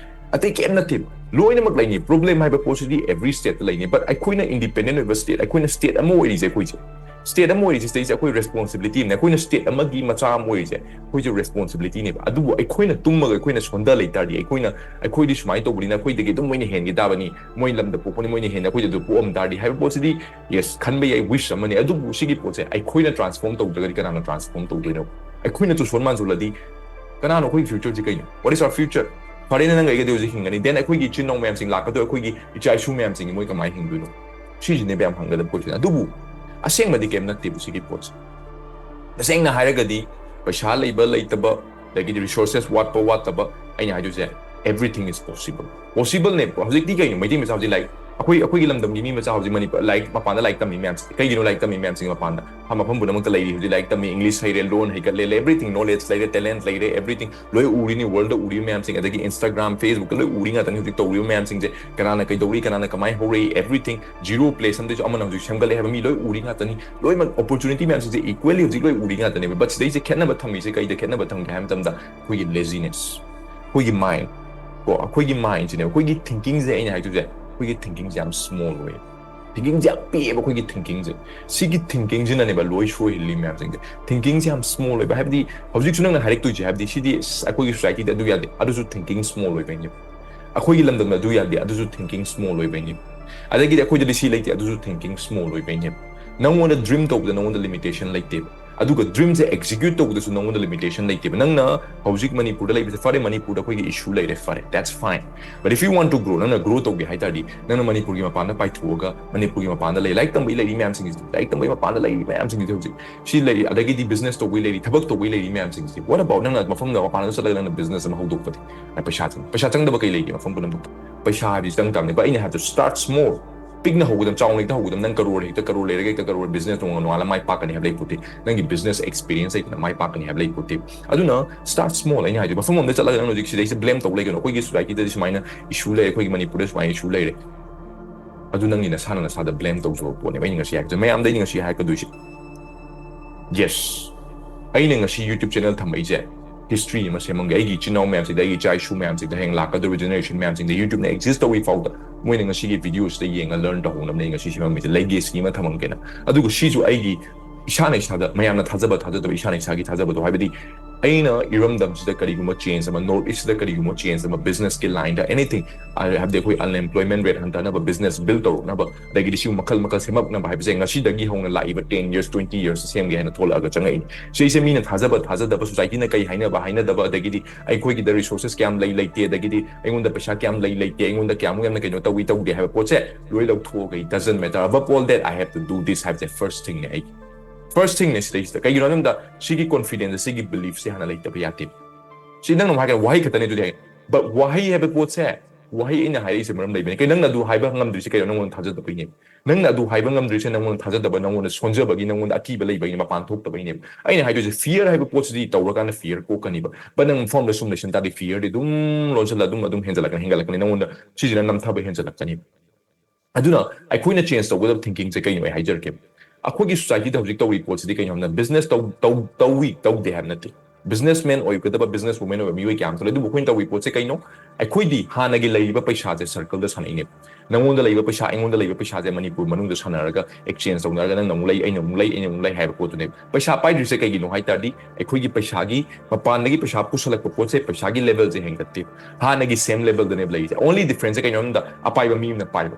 ꯑꯇꯩ ꯀꯩꯝ ꯅꯠꯇꯦ꯫ ꯂꯣꯏꯅꯃꯛ ꯂꯩꯅꯤ꯫ Problem ꯍꯥꯏꯕ ꯄꯣꯠꯁꯤꯗꯤ every stateꯇ ꯂꯩꯅꯤ꯫ But ꯑꯩꯈꯣꯏꯅ independent ꯑꯣꯏꯕ state, ꯑꯩꯈꯣꯏꯅ state ꯑꯃ ꯑꯣꯏꯔꯤꯁꯦ, ꯑꯩꯈꯣꯏꯁꯦ state ꯑꯃ ꯑꯣꯏꯔꯤꯁꯦ, ꯁꯤꯗꯩꯁꯦ ꯑꯩꯈꯣꯏ responsibilityꯅꯦ꯫ ꯑꯩꯈꯣꯏꯅ state ꯑꯃꯒꯤ ꯃꯆꯥ ꯑꯃ ꯑꯣꯏꯔꯤꯁꯦ, ꯑꯩꯈꯣꯏꯁꯦ responsibilityꯅꯦꯕ꯫ ꯑꯗꯨꯕꯨ ꯑꯩꯈꯣꯏꯅ ꯇꯨꯝꯃꯒ ꯑꯩꯈꯣꯏꯅ ꯁꯣꯟꯗ ꯂꯩ ꯇꯥꯔꯗꯤ, ꯑꯩꯈꯣꯏꯅ, ꯑꯩꯈꯣꯏꯗꯤ ꯁꯨꯃꯥꯏꯅ ꯇꯧꯕꯅꯤꯅ ꯑꯩꯈꯣꯏꯗꯒꯤ ꯑꯗꯨꯝ ꯃꯣꯏꯅ ꯍꯦꯟꯒꯦ ꯇꯥꯕꯅꯤ, ꯃꯣꯏ ꯂꯝꯗ ꯄꯣꯛꯄꯅꯤ, ꯃꯣꯏꯅ ꯍꯦꯟꯅ ꯑꯩꯈꯣꯏꯗ ꯑꯗꯨ ꯄꯣꯛꯑꯝ ꯇꯥꯔꯗꯤ ꯍꯥꯏꯕ ꯄꯣꯠꯁꯤꯗꯤ, yes, ꯈꯟꯕ ꯌꯥꯏ, wish ꯑꯃꯅꯤ꯫ ꯑꯗꯨꯕꯨ ꯁꯤꯒꯤ ꯄꯣꯠꯁꯦ ꯑꯩꯈꯣꯏꯅ transform ꯇꯧꯗ꯭ꯔꯒꯗꯤ ꯀꯅꯥꯅ transform ꯇꯧꯗꯣꯏꯅꯣ? ꯑꯩꯈꯣꯏꯅ ꯇꯨꯁꯣꯟ ꯃꯥꯟꯁꯤꯜꯂꯗꯤ ꯀꯅꯥꯅꯣ? ꯑꯩꯈꯣꯏꯒꯤ futureꯁꯤ ꯀꯩꯅꯣ? What is our future? ꯐꯔꯦꯅꯦ, ꯅꯪ ꯑꯩꯒꯗꯤ ꯍꯧꯖꯤꯛ ꯍꯤꯡꯒꯅꯤ, then ꯑꯩꯈꯣꯏꯒꯤ ꯏꯆꯤꯟ ꯏꯅꯥꯎ ꯃꯌꯥꯝꯁꯤꯡ ꯂꯥꯛꯀꯗꯣꯏ, ꯑꯩꯈꯣꯏꯒꯤ ꯏꯆꯥ ꯏꯁꯨ ꯃꯌꯥꯝꯁꯤꯡꯒꯤ ꯃꯣꯏ ꯀꯃꯥꯏꯅ ꯍꯤꯡꯗꯣꯏꯅꯣ? ꯁꯤꯁꯤꯅꯦꯕ ꯌꯥꯝ ꯍꯪꯒꯗꯕ question꯫ ꯑꯗꯨꯕꯨ ꯑꯁꯦꯡꯕꯗꯤ ꯀꯩꯝ ꯅꯠꯇꯦꯕ ꯁꯤꯒꯤ ꯄꯣꯠꯁꯦ꯫ ꯇꯁꯦꯡꯅ ꯍꯥꯏꯔꯒꯗꯤ ꯄꯩꯁꯥ ꯂꯩꯕ ꯂꯩꯇꯕ, ꯑꯗꯒꯤꯗꯤ resources ꯋꯥꯠꯄ ꯋꯥꯠꯇꯕ, ꯑꯩꯅ ꯍꯥꯏꯗꯣꯏꯁꯦ, everything is possible꯫ Possibleꯅꯦ꯫ ꯍꯧꯖꯤꯛꯇꯤ ꯀꯩꯅꯣ, ꯃꯩꯇꯩ ꯃꯆꯥ ꯍꯧꯖꯤꯛ ꯂꯥꯏꯔꯤꯛ, ꯑꯩꯈꯣꯏ, ꯑꯩꯈꯣꯏꯒꯤ ꯂꯝꯗꯝꯒꯤ ꯃꯤ ꯃꯆꯥ ꯍꯧꯖꯤꯛ ꯃꯅꯤꯄꯨꯔ ꯂꯥꯏꯔꯤꯛ, ꯃꯄꯥꯟꯗ ꯂꯥꯏꯔꯤꯛ ꯇꯝꯃꯤ ꯃꯌꯥꯝꯁꯦ ꯀꯩꯒꯤꯅꯣ? ꯂꯥꯏꯔꯤꯛ ꯇꯝꯃꯤ ꯃꯌꯥꯝꯁꯤꯡ ꯃꯄꯥꯟꯗ ꯃꯐꯝ ꯄꯨꯝꯅꯃꯛꯇ ꯂꯩꯔꯤ꯫ ꯍꯧꯖꯤꯛ ꯂꯥꯏꯔꯤꯛ ꯇꯝꯃꯤ, English ꯍꯩꯔꯦ, ꯂꯣꯟ ꯍꯩꯒꯠꯂꯦ, everything, knowledge ꯂꯩꯔꯦ, talent ꯂꯩꯔꯦ, everything꯫ ꯂꯣꯏ ꯎꯔꯤꯅꯤ, worldꯗ ꯎꯔꯤꯕ ꯃꯌꯥꯝꯁꯤꯡ, ꯑꯗꯒꯤ Instagram, Facebookꯇ ꯂꯣꯏ ꯎꯔꯤ ꯉꯥꯛꯇꯅꯤ ꯍꯧꯖꯤꯛ ꯇꯧꯔꯤꯕ ꯃꯌꯥꯝꯁꯤꯡꯁꯦ꯫ ꯀꯅꯥꯅ ꯀꯩꯗꯧꯔꯤ, ꯀꯅꯥꯅ ꯀꯃꯥꯏꯅ ꯍꯧꯔꯛꯏ, everything꯫ Zero place ꯑꯃꯗꯩꯁꯨ ꯑꯃꯅ ꯍꯧꯖꯤꯛ ꯁꯦꯝꯒꯠꯂꯦ ꯍꯥꯏꯕ ꯃꯤ ꯂꯣꯏ ꯎꯔꯤ ꯉꯥꯛꯇꯅꯤ꯫ ꯂꯣꯏꯅꯃꯛ opportunity ꯃꯌꯥꯝꯁꯤꯡꯁꯦ equally ꯍꯧꯖꯤꯛ ꯂꯣꯏ ꯎꯔꯤ ꯉꯥꯛꯇꯅꯦꯕ꯫ But ꯁꯤꯗꯩꯁꯦ ꯈꯦꯠꯅꯕ ꯊꯝꯃꯤꯁꯦ ꯀꯩꯗ ꯈꯦꯠꯅꯕ ꯊꯝꯒꯦ ꯍꯥꯏꯕ ꯃꯇꯝꯗ, ꯑꯩꯈꯣꯏꯒꯤ laziness, ꯑꯩꯈꯣꯏꯒꯤ mind ꯀꯣ, ꯑꯩꯈꯣꯏꯒꯤ mindꯁꯤꯅꯦ, ꯑꯩꯈꯣꯏꯒꯤ thinkingꯁꯦ꯫ ꯑꯩꯅ ꯍꯥꯏꯗꯣꯏꯁꯦ, ꯑꯩꯈꯣꯏꯒꯤ thinkingꯁꯦ ꯌꯥꯝ small ꯑꯣꯏꯌꯦ꯫ Thinkingꯁꯦ ꯌꯥꯝ ꯄꯤꯛꯑꯦꯕ ꯑꯩꯈꯣꯏꯒꯤ thinkingꯁꯦ꯫ ꯁꯤꯒꯤ thinkingꯁꯤꯅꯅꯦꯕ ꯂꯣꯏ ꯁꯣꯏꯍꯜꯂꯤ ꯃꯌꯥꯝꯁꯤꯡꯁꯦ꯫ Thinkingꯁꯦ ꯌꯥꯝ small ꯑꯣꯏꯕ ꯍꯥꯏꯕꯗꯤ, ꯍꯧꯖꯤꯛꯁꯨ ꯅꯪꯅ ꯍꯥꯏꯔꯛꯇꯣꯏꯁꯦ, ꯍꯥꯏꯕꯗꯤ ꯁꯤꯗꯤ ꯑꯁ, ꯑꯩꯈꯣꯏꯒꯤ societyꯗ ꯑꯗꯨ ꯌꯥꯗꯦ, ꯑꯗꯨꯁꯨ thinking small ꯑꯣꯏꯕꯩꯅꯦꯕ꯫ ꯑꯩꯈꯣꯏꯒꯤ ꯂꯝꯗꯝꯗ ꯑꯗꯨ ꯌꯥꯗꯦ, ꯑꯗꯨꯁꯨ thinking small ꯑꯣꯏꯕꯩꯅꯦꯕ꯫ ꯑꯗꯒꯤꯗꯤ ꯑꯩꯈꯣꯏꯗꯗꯤ ꯁꯤ ꯂꯩꯇꯦ, ꯑꯗꯨꯁꯨ thinking small ꯑꯣꯏꯕꯩꯅꯦꯕ꯫ ꯅꯪꯉꯣꯟꯗ dream ꯇꯧꯕꯗ ꯅꯪꯉꯣꯟꯗ limitation ꯂꯩꯇꯦꯕ꯫ ꯑꯗꯨꯒ dreamꯁꯦ execute ꯇꯧꯕꯗꯁꯨ ꯅꯪꯉꯣꯟꯗ limitation ꯂꯩꯇꯦꯕ꯫ ꯅꯪꯅ ꯍꯧꯖꯤꯛ ꯃꯅꯤꯄꯨꯔꯗ ꯂꯩꯕꯁꯦ, ꯐꯔꯦ, ꯃꯅꯤꯄꯨꯔꯗ ꯑꯩꯈꯣꯏꯒꯤ issue ꯂꯩꯔꯦ, ꯐꯔꯦ, that's fine꯫ But if you want to grow, ꯅꯪꯅ grow ꯇꯧꯒꯦ ꯍꯥꯏ ꯇꯥꯔꯗꯤ, ꯅꯪꯅ ꯃꯅꯤꯄꯨꯔꯒꯤ ꯃꯄꯥꯟꯗ ꯄꯥꯏꯊꯣꯛꯑꯒ, ꯃꯅꯤꯄꯨꯔꯒꯤ ꯃꯄꯥꯟꯗ ꯂꯩ, ꯂꯥꯏꯔꯤꯛ ꯇꯝꯕꯒꯤ ꯂꯩꯔꯤ ꯃꯌꯥꯝꯁꯤꯡꯁꯤꯗꯤ, ꯂꯥꯏꯔꯤꯛ ꯇꯝꯕꯒꯤ ꯃꯄꯥꯟꯗ ꯂꯩꯔꯤ ꯃꯌꯥꯝꯁꯤꯡꯁꯤꯗꯤ ꯍꯧꯖꯤꯛ ꯁꯤ ꯂꯩꯔꯤ, ꯑꯗꯒꯤꯗꯤ business ꯇꯧꯕꯒꯤ ꯂꯩꯔꯤ, ꯊꯕꯛ ꯇꯧꯕꯒꯤ ꯂꯩꯔꯤ ꯃꯌꯥꯝꯁꯤꯡꯁꯤꯗꯤ꯫ What about ꯅꯪꯅ ꯃꯐꯝꯗ ꯃꯄꯥꯟꯗ ꯆꯠꯂꯒ ꯅꯪꯅ business ꯑꯃ ꯍꯧꯗꯣꯛꯄꯗꯤ? ꯅꯪ ꯄꯩꯁꯥ ꯆꯪ-, ꯄꯩꯁꯥ ꯆꯪꯗꯕ ꯀꯩ ꯂꯩꯒꯦ ꯃꯐꯝ ꯄꯨꯝꯅꯃꯛꯇ? ꯄꯩꯁꯥ ꯍꯥꯏꯕꯁꯤ ꯆꯪ ꯇꯥꯕꯅꯤ꯫ But ꯑꯩꯅ ꯍꯥꯏꯕꯗꯣ, start small꯫ ꯄꯤꯛꯅ ꯍꯧꯒꯗꯕ, ꯆꯥꯎꯅ ꯍꯦꯛꯇ ꯍꯧꯒꯗꯕ꯫ ꯅꯪ ꯀꯔꯣꯔ ꯍꯦꯛꯇ, ꯀꯔꯣꯔ ꯂꯩꯔꯒ ꯍꯦꯛꯇ ꯀꯔꯣꯔ ꯕꯤꯖꯤꯅꯦꯁ ꯇꯧꯔꯒ ꯅꯣꯡꯉꯥꯜꯂ ꯃꯥꯏ ꯄꯥꯛꯀꯅꯤ ꯍꯥꯏꯕ ꯂꯩꯄꯣꯠꯇꯦ꯫ ꯅꯪꯒꯤ ꯕꯤꯖꯤꯅꯦꯁ ꯑꯦꯛꯁꯄꯤꯔꯤꯌꯦꯟꯁ ꯂꯩꯇꯅ ꯃꯥꯏ ꯄꯥꯛꯀꯅꯤ ꯍꯥꯏꯕ ꯂꯩꯄꯣꯠꯇꯦ꯫ ꯑꯗꯨꯅ start small꯫ ꯑꯩꯅ ꯍꯥꯏꯗꯣ, ꯃꯐꯝ ꯑꯃꯗ ꯆꯠꯂꯒ ꯅꯪꯅ ꯍꯧꯖꯤꯛ ꯁꯤꯗꯩꯁꯤꯗ ꯕ꯭ꯂꯦꯝ ꯇꯧ ꯂꯩꯒꯅꯨ꯫ ꯑꯩꯈꯣꯏꯒꯤ ꯁꯣꯁꯥꯏꯇꯤꯗꯗꯤ ꯁꯨꯃꯥꯏꯅ ꯏꯁꯨ ꯂꯩꯔꯦ, ꯑꯩꯈꯣꯏꯒꯤ ꯃꯅꯤꯄꯨꯔꯗ ꯁꯨꯃꯥꯏꯅ ꯏꯁꯨ ꯂꯩꯔꯦ꯫ ꯑꯗꯨ ꯅꯪꯒꯤ ꯅꯁꯥꯅ ꯅꯁꯥꯗ ꯕ꯭ꯂꯦꯝ ꯇꯧꯖꯕ ꯄꯣꯠꯅꯦꯕ ꯑꯩꯅ ꯉꯁꯤ ꯍꯥꯏꯔꯛꯇꯣꯏꯁꯦ꯫ ꯃꯌꯥꯝꯗ ꯑꯩꯅ ꯉꯁꯤ ꯍꯥꯏꯔꯛꯀꯗꯣꯏꯁꯦ, ꯌꯦꯁ, ꯑꯩꯅ ꯉꯁꯤ YouTube ꯆꯦꯅꯦꯜ ꯊꯝꯃꯛꯏꯁꯦ ꯍꯤꯁꯇ꯭ꯔꯤ ꯑꯃ ꯁꯦꯝꯃꯝꯒꯦ꯫ ꯑꯩꯒꯤ ꯏꯆꯤꯟ ꯏꯅꯥꯎ ꯃꯌꯥꯝꯁꯤꯗ, ꯑꯩꯒꯤ ꯏꯆꯥ ꯏꯁꯨ ꯃꯌꯥꯝꯁꯤꯗ, ꯍꯌꯦꯡ ꯂꯥꯛꯀꯗꯧꯔꯤꯕ ꯖꯦꯅꯦꯔꯦꯁꯟ ꯃꯌꯥꯝꯁꯤꯡꯗ, YouTubeꯅ ꯑꯦꯛꯖꯤꯁ ꯇꯧꯔꯤ ꯐꯥꯎꯗ ꯃꯣꯏꯅ ꯉꯁꯤꯒꯤ ꯚꯤꯗꯤꯑꯣꯁꯤꯗ ꯌꯦꯡꯉ ꯂꯔꯟ ꯇꯧꯍꯧꯅꯕꯅꯦ ꯑꯩ ꯉꯁꯤ ꯁꯦꯝꯃꯝꯃꯤꯁꯦ, ꯂꯦꯒꯦꯁꯤ ꯑꯃ ꯊꯝꯃꯝꯒꯦꯅ꯫ ꯑꯗꯨꯒ ꯁꯤꯁꯨ ꯑꯩꯒꯤ ꯏꯁꯥꯅ ꯏꯁꯥꯗ, ꯃꯌꯥꯝꯅ ꯊꯥꯖꯕ ꯊꯥꯖꯗꯕ, ꯏꯁꯥꯅ ꯏꯁꯥꯒꯤ ꯊꯥꯖꯕꯗꯣ, ꯍꯥꯏꯕꯗꯤ ꯑꯩꯅ ꯏꯔꯝꯗꯝꯁꯤꯗ ꯀꯔꯤꯒꯨꯝꯕ ꯆꯦꯟꯖ ꯑꯃ, ꯅꯣꯔꯠ ꯏꯁꯇꯗ ꯀꯔꯤꯒꯨꯝꯕ ꯆꯦꯟꯖ ꯑꯃ, ꯕꯤꯖꯤꯅꯦꯁꯀꯤ ꯂꯥꯏꯟꯗ, ꯑꯦꯅꯤꯊꯤꯡ, ꯍꯥꯏꯕꯗꯤ ꯑꯩꯈꯣꯏ ꯑꯟꯑꯦꯝꯄ꯭ꯂꯣꯏꯃꯦꯟ ꯔꯦꯠ ꯍꯟꯊꯅꯕ, ꯕꯤꯖꯤꯅꯦꯁ ꯕꯤꯜ ꯇꯧꯔꯛꯅꯕ, ꯑꯗꯒꯤꯗꯤ ꯁꯤꯒꯨꯝꯕ ꯃꯈꯜ ꯃꯈꯜ ꯁꯦꯝꯃꯛꯅꯕ ꯍꯥꯏꯕꯁꯦ ꯉꯁꯤꯗꯒꯤ ꯍꯧꯅ ꯂꯥꯛꯏꯕ ten years, twenty years ꯁꯦꯝꯒꯦ ꯍꯥꯏꯅ ꯊꯣꯛꯂꯛꯑꯒ ꯆꯪꯉꯛꯏꯅꯤ꯫ ꯁꯤꯁꯦ ꯃꯤꯅ ꯊꯥꯖꯕ ꯊꯥꯖꯗꯕ, ꯁꯣꯁꯥꯏꯇꯤꯅ ꯀꯩ ꯍꯥꯏꯅꯕ ꯍꯥꯏꯅꯗꯕ, ꯑꯗꯒꯤꯗꯤ ꯑꯩꯈꯣꯏꯒꯤꯗ ꯔꯤꯁꯣꯔꯁꯦꯁ ꯀꯌꯥꯝ ꯂꯩ ꯂꯩꯇꯦ, ꯑꯗꯒꯤꯗꯤ ꯑꯩꯉꯣꯟꯗ ꯄꯩꯁꯥ ꯀꯌꯥꯝ ꯂꯩ ꯂꯩꯇꯦ, ꯑꯩꯉꯣꯟꯗ ꯀꯌꯥꯃꯨꯛ ꯌꯥꯝꯅ ꯀꯩꯅꯣ ꯇꯧꯏ ꯇꯧꯗꯦ ꯍꯥꯏꯕ ꯄꯣꯠꯁꯦ ꯂꯣꯏ ꯂꯧꯊꯣꯛꯑꯒ, it doesn't matter, above all that I have to do this ꯍꯥꯏꯕꯁꯦ ꯐꯥꯔꯁ ꯊꯤꯡꯅꯦ ꯑꯩꯒꯤ꯫ ꯐꯥꯔꯁ ꯊꯤꯡꯅꯦ ꯁꯤꯗꯩꯁꯤꯗ꯫ ꯀꯩꯒꯤꯅꯣ ꯍꯥꯏꯕꯗ ꯁꯤꯒꯤ ꯀꯣꯟꯐꯤꯗꯦꯟꯁ, ꯁꯤꯒꯤ ꯕꯤꯂꯤꯐꯁꯦ ꯍꯥꯟꯅ ꯂꯩꯇꯕ ꯌꯥꯗꯦ꯫ ꯁꯤ ꯅꯪꯅ ꯑꯃꯨꯛ ꯍꯥꯏꯒꯅꯤ, ꯋꯥꯍꯩ ꯈꯛꯇꯅꯦ ꯑꯗꯨꯗꯤ ꯍꯥꯏ꯫ But ꯋꯥꯍꯩ ꯍꯥꯏꯕ ꯄꯣꯠꯁꯦ, ꯋꯥꯍꯩ ꯑꯩꯅ ꯍꯥꯏꯔꯛꯏꯁꯦ ꯃꯔꯝ ꯂꯩꯕꯅꯤ꯫ ꯀꯩ, ꯅꯪꯅ ꯑꯗꯨ ꯍꯥꯏꯕ ꯉꯝꯗ꯭ꯔꯤꯁꯦ ꯀꯩꯅꯣ? ꯅꯪꯉꯣꯟꯗ ꯊꯥꯖꯗꯕꯩꯅꯦ꯫ ꯅꯪꯅ ꯑꯗꯨ ꯍꯥꯏꯕ ꯉꯝꯗ꯭ꯔꯤꯁꯦ ꯅꯪꯉꯣꯟꯗ ꯊꯥꯖꯗꯕ, ꯅꯪꯉꯣꯟꯗ ꯁꯣꯟꯖꯕꯒꯤ, ꯅꯪꯉꯣꯟꯗ ꯑꯀꯤꯕ ꯂꯩꯕꯒꯤꯅꯦ, ꯃꯄꯥꯟ ꯊꯣꯛꯇꯕꯩꯅꯦ꯫ ꯑꯩꯅ ꯍꯥꯏꯗꯣꯏꯁꯦ, ꯐꯤꯌꯔ ꯍꯥꯏꯕ ꯄꯣꯠꯁꯤꯗꯤ ꯇꯧꯔꯀꯥꯟꯗ ꯐꯤꯌꯔ ꯀꯣꯛꯀꯅꯤꯕ꯫ But ꯅꯪ ꯃꯐꯝꯗ ꯁꯨꯝ ꯂꯩꯁꯟ ꯇꯥꯔꯗꯤ ꯐꯤꯌꯔꯗꯤ ꯑꯗꯨꯝ ꯂꯣꯟꯁꯤꯜꯂ ꯑꯗꯨꯝ, ꯑꯗꯨꯝ ꯍꯦꯟꯖꯜꯂꯛꯀꯅꯤ, ꯍꯦꯟꯒꯠꯂꯛꯀꯅꯤ, ꯅꯪꯉꯣꯟꯗ ꯁꯤꯁꯤꯅ ꯅꯝꯊꯕ ꯍꯦꯟꯖꯜꯂꯛꯀꯅꯤ꯫ ꯑꯗꯨꯅ ꯑꯩꯈꯣꯏꯅ ꯆꯦꯟꯖ ꯇꯧꯒꯗꯕ ꯊꯤꯡꯀꯤꯡꯁꯦ ꯀꯩꯅꯣ ꯑꯩ ꯍꯥꯏꯖꯔꯛꯀꯦ꯫ ꯑꯩꯈꯣꯏꯒꯤ ꯁꯣꯁꯥꯏꯇꯤꯗ ꯍꯧꯖꯤꯛ ꯇꯧꯔꯤ ꯄꯣꯠꯁꯤꯗꯤ ꯀꯩꯅꯣ ꯍꯥꯏꯕꯗ, ꯕꯤꯖꯤꯅꯦꯁ ꯇꯧ-, ꯇꯧ-, ꯇꯧꯏ ꯇꯧꯗꯦ ꯍꯥꯏꯕ ꯅꯠꯇꯦ꯫ ꯕꯤꯖꯤꯅꯦꯁꯃꯦꯟ ꯑꯣꯏꯒꯗꯕ, ꯕꯤꯖꯤꯅꯦꯁ ꯋꯨꯃꯦꯟ ꯑꯣꯏꯕ ꯃꯤꯑꯣꯏ ꯀꯌꯥ ꯑꯃꯁꯨ ꯂꯩ꯫ ꯑꯗꯨꯕꯨ ꯑꯩꯈꯣꯏꯅ ꯇꯧꯔꯤ ꯄꯣꯠꯁꯦ ꯀꯩꯅꯣ? ꯑꯩꯈꯣꯏꯗꯤ ꯍꯥꯟꯅꯒꯤ ꯂꯩꯔꯤꯕ ꯄꯩꯁꯥꯁꯦ ꯁꯔꯀꯜꯗ ꯁꯥꯟꯅꯩꯅꯦ꯫ ꯅꯉꯣꯟꯗ ꯂꯩꯕ ꯄꯩꯁꯥ, ꯑꯩꯉꯣꯟꯗ ꯂꯩꯕ ꯄꯩꯁꯥꯁꯦ ꯃꯅꯤꯄꯨꯔ ꯃꯅꯨꯡꯗ ꯁꯥꯟꯅꯔꯒ, ꯑꯦꯛꯁꯆꯦꯟꯖ ꯇꯧꯅꯔꯒ, ꯅꯪꯅ ꯑꯃꯨꯛ ꯂꯩ, ꯑꯩꯅ ꯑꯃꯨꯛ ꯂꯩ, ꯑꯩꯅ ꯑꯃꯨꯛ ꯂꯩ ꯍꯥꯏꯕ ꯄꯣꯠꯇꯨꯅꯦꯕ꯫ ꯄꯩꯁꯥ ꯄꯥꯏꯗ꯭ꯔꯤꯁꯦ ꯀꯩꯒꯤꯅꯣ ꯍꯥꯏ ꯇꯥꯔꯗꯤ, ꯑꯩꯈꯣꯏꯒꯤ ꯄꯩꯁꯥꯒꯤ, ꯃꯄꯥꯟꯗꯒꯤ ꯄꯩꯁꯥ ꯄꯨꯁꯜꯂꯛꯄ ꯄꯣꯠꯁꯦ ꯄꯩꯁꯥꯒꯤ ꯂꯦꯚꯦꯜꯁꯦ ꯍꯦꯟꯒꯠꯇꯦ, ꯍꯥꯟꯅꯒꯤ ꯁꯦꯝ ꯂꯦꯚꯦꯜꯗꯅꯦꯕ ꯂꯩꯔꯤꯁꯦ꯫ Only difference ꯁꯦ ꯀꯩꯅꯣ ꯍꯥꯏꯕꯗ, ꯑꯄꯥꯏꯕ ꯃꯤ ꯑꯃꯅ ꯄꯥꯏꯕ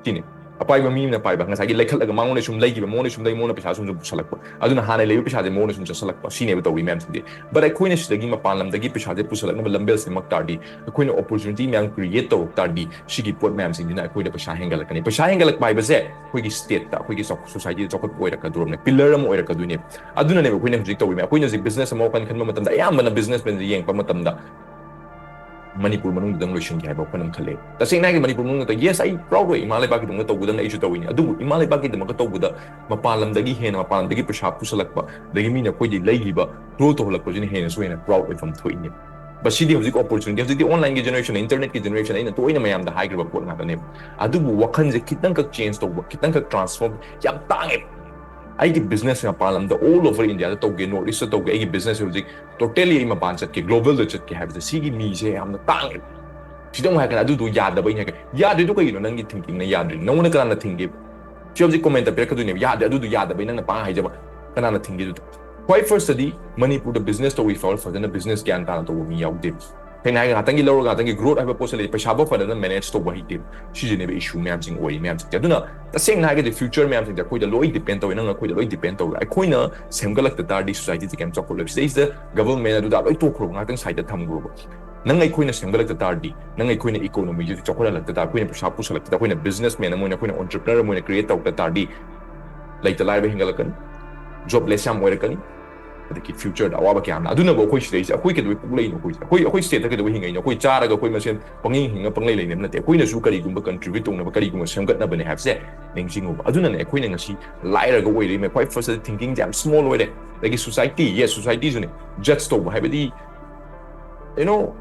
ꯁꯤꯅꯤ꯫ ꯑꯄꯥꯏꯕ ꯃꯤ ꯑꯃꯅ ꯄꯥꯏꯕ, ꯉꯁꯥꯏꯒꯤ ꯂꯩꯈꯠꯂꯒ ꯃꯉꯣꯟꯗ ꯁꯨꯝ ꯂꯩꯈꯤꯕ, ꯃꯉꯣꯟꯗ ꯁꯨꯝ ꯂꯩ, ꯃꯉꯣꯟꯗ ꯄꯩꯁꯥ ꯁꯨꯝ ꯁꯨꯝ ꯄꯨꯁꯜꯂꯛꯄ, ꯑꯗꯨꯅ ꯍꯥꯟꯅ ꯂꯩꯕ ꯄꯩꯁꯥꯁꯦ ꯃꯉꯣꯟꯗ ꯁꯨꯝ ꯆꯠꯁꯜꯂꯛꯄ, ꯁꯤꯅꯦꯕ ꯇꯧꯔꯤ ꯃꯌꯥꯝꯁꯤꯡꯁꯦ꯫ But ꯑꯩꯈꯣꯏꯅ ꯁꯤꯗꯒꯤ ꯃꯄꯥꯟ ꯂꯝꯗꯒꯤ ꯄꯩꯁꯥꯁꯦ ꯄꯨꯁꯜꯂꯛꯅꯕ ꯂꯝꯕꯦꯜ ꯁꯦꯝꯃꯛ ꯇꯥꯔꯗꯤ, ꯑꯩꯈꯣꯏꯅ ꯑꯣꯄꯣꯔꯆꯨꯅꯤꯇꯤ ꯃꯌꯥꯝ ꯀ꯭ꯔꯤꯌꯦꯠ ꯇꯧꯔꯛ ꯇꯥꯔꯗꯤ, ꯁꯤꯒꯤ ꯄꯣꯠ ꯃꯌꯥꯝꯁꯤꯡꯁꯤꯅ ꯑꯩꯈꯣꯏꯗ ꯄꯩꯁꯥ ꯍꯦꯟꯒꯠꯂꯛꯀꯅꯤ꯫ ꯄꯩꯁꯥ ꯍꯦꯟꯒꯠꯂꯛꯄ ꯍꯥꯏꯕꯁꯦ ꯑꯩꯈꯣꯏꯒꯤ ꯁ꯭ꯇꯦꯠꯇ, ꯑꯩꯈꯣꯏꯒꯤ ꯆꯥꯎ-, ꯁꯣꯁꯥꯏꯇꯤꯗ ꯆꯥꯎꯈꯠꯄ ꯑꯣꯏꯔꯛꯀꯗꯣꯔꯕꯅꯦ, ꯄꯤꯂꯔ ꯑꯃ ꯑꯣꯏꯔꯛꯀꯗꯣꯏꯅꯦꯕ꯫ ꯑꯗꯨꯅꯅꯦꯕ ꯑꯩꯈꯣꯏꯅ ꯍꯧꯖꯤꯛ ꯇꯧꯔꯤꯕ, ꯑꯩꯈꯣꯏꯅ ꯍꯧꯖꯤꯛ ꯕꯤꯖꯤꯅꯦꯁ ꯑꯃ ꯋꯥꯈꯜ ꯈꯟꯕ ꯃꯇꯝꯗ, ꯑꯌꯥꯝꯕꯅ ꯕꯤꯖꯤꯅꯦꯁꯃꯦꯟꯁꯦ ꯌꯦꯡꯉꯛꯄ ꯃꯇꯝꯗ, ꯃꯅꯤꯄꯨꯔ ꯃꯅꯨꯡꯗꯨꯗꯪ ꯂꯣꯏꯁꯤꯟꯒꯦ ꯍꯥꯏꯕ ꯋꯥꯈꯜ ꯑꯃ ꯈꯜꯂꯦ꯫ ꯇꯁꯦꯡꯅ ꯍꯥꯏꯔꯒꯗꯤ ꯃꯅꯤꯄꯨꯔ ꯃꯅꯨꯡꯗ, yes, ꯑꯩ proud ꯑꯣꯏ, ꯏꯃꯥ ꯂꯩꯕꯥꯛꯀꯤꯗꯃꯛꯇ ꯇꯧꯕꯗꯪ ꯑꯩꯁꯨ ꯇꯧꯔꯤꯅꯤ, ꯑꯗꯨꯕꯨ ꯏꯃꯥ ꯂꯩꯕꯥꯛꯀꯤꯗꯃꯛꯇ ꯇꯧꯕꯗ ꯃꯄꯥꯟ ꯂꯝꯗꯒꯤ ꯍꯦꯟꯅ, ꯃꯄꯥꯟ ꯂꯝꯗꯒꯤ ꯄꯩꯁꯥ ꯄꯨꯁꯜꯂꯛꯄ, ꯑꯗꯒꯤ ꯃꯤꯅ ꯑꯩꯈꯣꯏꯗꯤ ꯂꯩꯈꯤꯕ, grow ꯇꯧꯍꯜꯂꯛꯄꯁꯤꯅ ꯍꯦꯟꯅꯁꯨ ꯍꯦꯟꯅ proud ꯑꯣꯏꯐꯝ ꯊꯣꯛꯏꯅꯦ꯫ ꯃꯁꯤꯗꯤ ꯍꯧꯖꯤꯛ opportunity, ꯍꯧꯖꯤꯛꯇꯤ online ꯒꯤ generation, internet ꯀꯤ generation, ꯑꯩꯅ ꯇꯣꯏꯅ ꯃꯌꯥꯝꯗ ꯍꯥꯏꯈ꯭ꯔꯕ ꯄꯣꯠ ꯉꯥꯛꯇꯅꯦꯕ꯫ ꯑꯗꯨꯕꯨ ꯋꯥꯈꯜꯁꯦ ꯈꯤꯇꯪꯈꯛ change ꯇꯧꯕ, ꯈꯤꯇꯪꯈꯛ transform, ꯌꯥꯝ ꯇꯥꯡꯉꯦꯕ꯫ ꯑꯩꯒꯤ business ꯃꯄꯥꯟ ꯂꯝꯗ, all over India ꯗ ꯇꯧꯒꯦ, North East ꯇ ꯇꯧꯒꯦ, ꯑꯩꯒꯤ business ꯍꯧꯖꯤꯛ totally ꯑꯩ ꯃꯄꯥꯟ ꯆꯠꯀꯦ, global ꯗ ꯆꯠꯀꯦ ꯍꯥꯏꯕꯁꯦ, ꯁꯤꯒꯤ ꯃꯤꯁꯦ ꯌꯥꯝꯅ ꯇꯥꯡꯉꯦꯕ꯫ ꯁꯤꯗ ꯑꯃꯨꯛ ꯍꯥꯏꯔꯛꯀꯅꯤ, "ꯑꯗꯨꯗꯣ ꯌꯥꯗꯕꯩꯅꯦ" ꯍꯥꯏꯔꯛꯀꯅꯤ꯫ ꯌꯥꯗ꯭ꯔꯤꯗꯣ ꯀꯩꯒꯤꯅꯣ? ꯅꯪꯒꯤ thinking ꯅ ꯌꯥꯗ꯭ꯔꯤꯅꯦ꯫ ꯅꯪꯉꯣꯟꯗ ꯀꯅꯥꯅ ꯊꯤꯡꯒꯦ? ꯁꯤ ꯍꯧꯖꯤꯛ comment ꯇ ꯄꯤꯔꯛꯀꯗꯣꯏꯅꯦꯕ, "ꯌꯥꯗꯦ, ꯑꯗꯨꯗꯣ ꯌꯥꯗꯕꯩ ꯅꯪꯅ ꯄꯥꯡ ꯍꯥꯏꯖꯕ", ꯀꯅꯥꯅ ꯊꯤꯡꯒꯦ ꯑꯗꯨꯗ? ꯈ꯭ꯋꯥꯏ first ꯇꯗꯤ ꯃꯅꯤꯄꯨꯔꯗ business ꯇꯧꯔꯤ ꯐꯥꯎ ꯐꯖꯅ business ꯒ꯭ꯌꯥꯟ ꯇꯥꯅ ꯇꯧꯕ ꯃꯤ ꯌꯥꯎꯗꯦ꯫ ꯁꯦꯡꯅ ꯍꯥꯏꯔꯒ ꯉꯥꯛꯇꯪꯒꯤ ꯂꯧꯔꯒ ꯉꯥꯛꯇꯪꯒꯤ growth ꯍꯥꯏꯕ ꯄꯣꯠꯁꯦ ꯂꯩ, ꯄꯩꯁꯥꯐꯥꯎ ꯐꯖꯅ manage ꯇꯧꯕ ꯍꯩꯇꯦ꯫ ꯁꯤꯁꯤꯅꯦꯕ issue ꯃꯌꯥꯝꯁꯤꯡ ꯑꯣꯏꯔꯤ ꯃꯌꯥꯝꯁꯤꯡꯁꯦ꯫ ꯑꯗꯨꯅ ꯇꯁꯦꯡꯅ ꯍꯥꯏꯔꯒꯗꯤ future ꯃꯌꯥꯝꯁꯤꯡꯁꯦ ꯑꯩꯈꯣꯏꯗ ꯂꯣꯏ depend ꯇꯧꯋꯤ, ꯅꯪ ꯑꯩꯈꯣꯏꯗ ꯂꯣꯏ depend ꯇꯧꯋꯤ꯫ ꯑꯩꯈꯣꯏꯅ ꯁꯦꯝꯒꯠꯂꯛꯇ ꯇꯥꯔꯗꯤ society ꯁꯦ ꯀꯩꯝ ꯆꯥꯎꯈꯠꯂꯣꯏ꯫ ꯁꯤꯗꯩꯁꯤꯗ government ꯑꯗꯨꯗ ꯂꯣꯏ ꯇꯣꯛꯈ꯭ꯔꯣꯕ, ꯉꯥꯛꯇꯪ side ꯇ ꯊꯝꯈ꯭ꯔꯣꯕ꯫ ꯅꯪ ꯑꯩꯈꯣꯏꯅ ꯁꯦꯝꯒꯠꯂꯛꯇ ꯇꯥꯔꯗꯤ, ꯅꯪ ꯑꯩꯈꯣꯏꯅ economy ꯁꯤ ꯆꯥꯎꯈꯠꯍꯜꯂꯛꯇ ꯇꯥꯔꯗꯤ, ꯑꯩꯈꯣꯏꯅ ꯄꯩꯁꯥ ꯄꯨꯁꯜꯂꯛꯇ ꯇꯥꯔꯗꯤ, ꯑꯩꯈꯣꯏꯅ businessman ꯑꯃ ꯑꯣꯏꯅ, ꯑꯩꯈꯣꯏꯅ entrepreneur ꯑꯃ ꯑꯣꯏꯅ create ꯇꯧꯔꯛꯇ ꯇꯥꯔꯗꯤ, ꯂꯩꯇ ꯂꯥꯏꯔꯕ ꯍꯦꯟꯒꯠꯂꯛꯀꯅꯤ, jobless ꯌꯥꯝ ꯑꯣꯏꯔꯛꯀꯅꯤ, ꯑꯗꯒꯤ future ꯗ ꯑꯋꯥꯕ ꯀꯌꯥ ꯑꯃ꯫ ꯑꯗꯨꯅꯕꯨ ꯑꯩꯈꯣꯏ ꯁꯤꯗꯩꯁꯦ, ꯑꯩꯈꯣꯏ ꯀꯩꯗꯧꯕꯩ ꯄꯣꯛꯂꯛꯏꯅꯣ? ꯑꯩꯈꯣꯏ, ꯑꯩꯈꯣꯏ, ꯑꯩꯈꯣꯏ state ꯇ ꯀꯩꯗꯧꯕꯩ ꯍꯤꯡꯉꯛꯏꯅꯣ? ꯑꯩꯈꯣꯏ ꯆꯥꯔꯒ ꯑꯩꯈꯣꯏ ꯃꯁꯦꯟ ꯄꯪꯍꯤꯡ ꯍꯤꯡꯉ ꯄꯪꯂꯩ ꯂꯩꯅꯕ ꯅꯠꯇꯦ꯫ ꯑꯩꯈꯣꯏꯅꯁꯨ ꯀꯔꯤꯒꯨꯝꯕ contribute ꯇꯧꯅꯕ, ꯀꯔꯤꯒꯨꯝꯕ ꯁꯦꯝꯒꯠꯅꯕꯅꯦ ꯍꯥꯏꯕꯁꯦ ꯅꯤꯡꯁꯤꯡꯉꯨꯕ꯫ ꯑꯗꯨꯅꯅꯦ ꯑꯩꯈꯣꯏꯅ ꯉꯁꯤ ꯂꯥꯏꯔꯒ ꯑꯣꯏꯔꯛꯏꯃꯦ꯫ ꯈ꯭ꯋꯥꯏ first ꯇ thinking ꯁꯦ ꯌꯥꯝ small ꯑꯣꯏꯔꯦ꯫ ꯑꯗꯒꯤ society, yes, society ꯁꯨꯅꯦ, judge ꯇꯧꯕ ꯍꯥꯏꯕꯗꯤ, you know,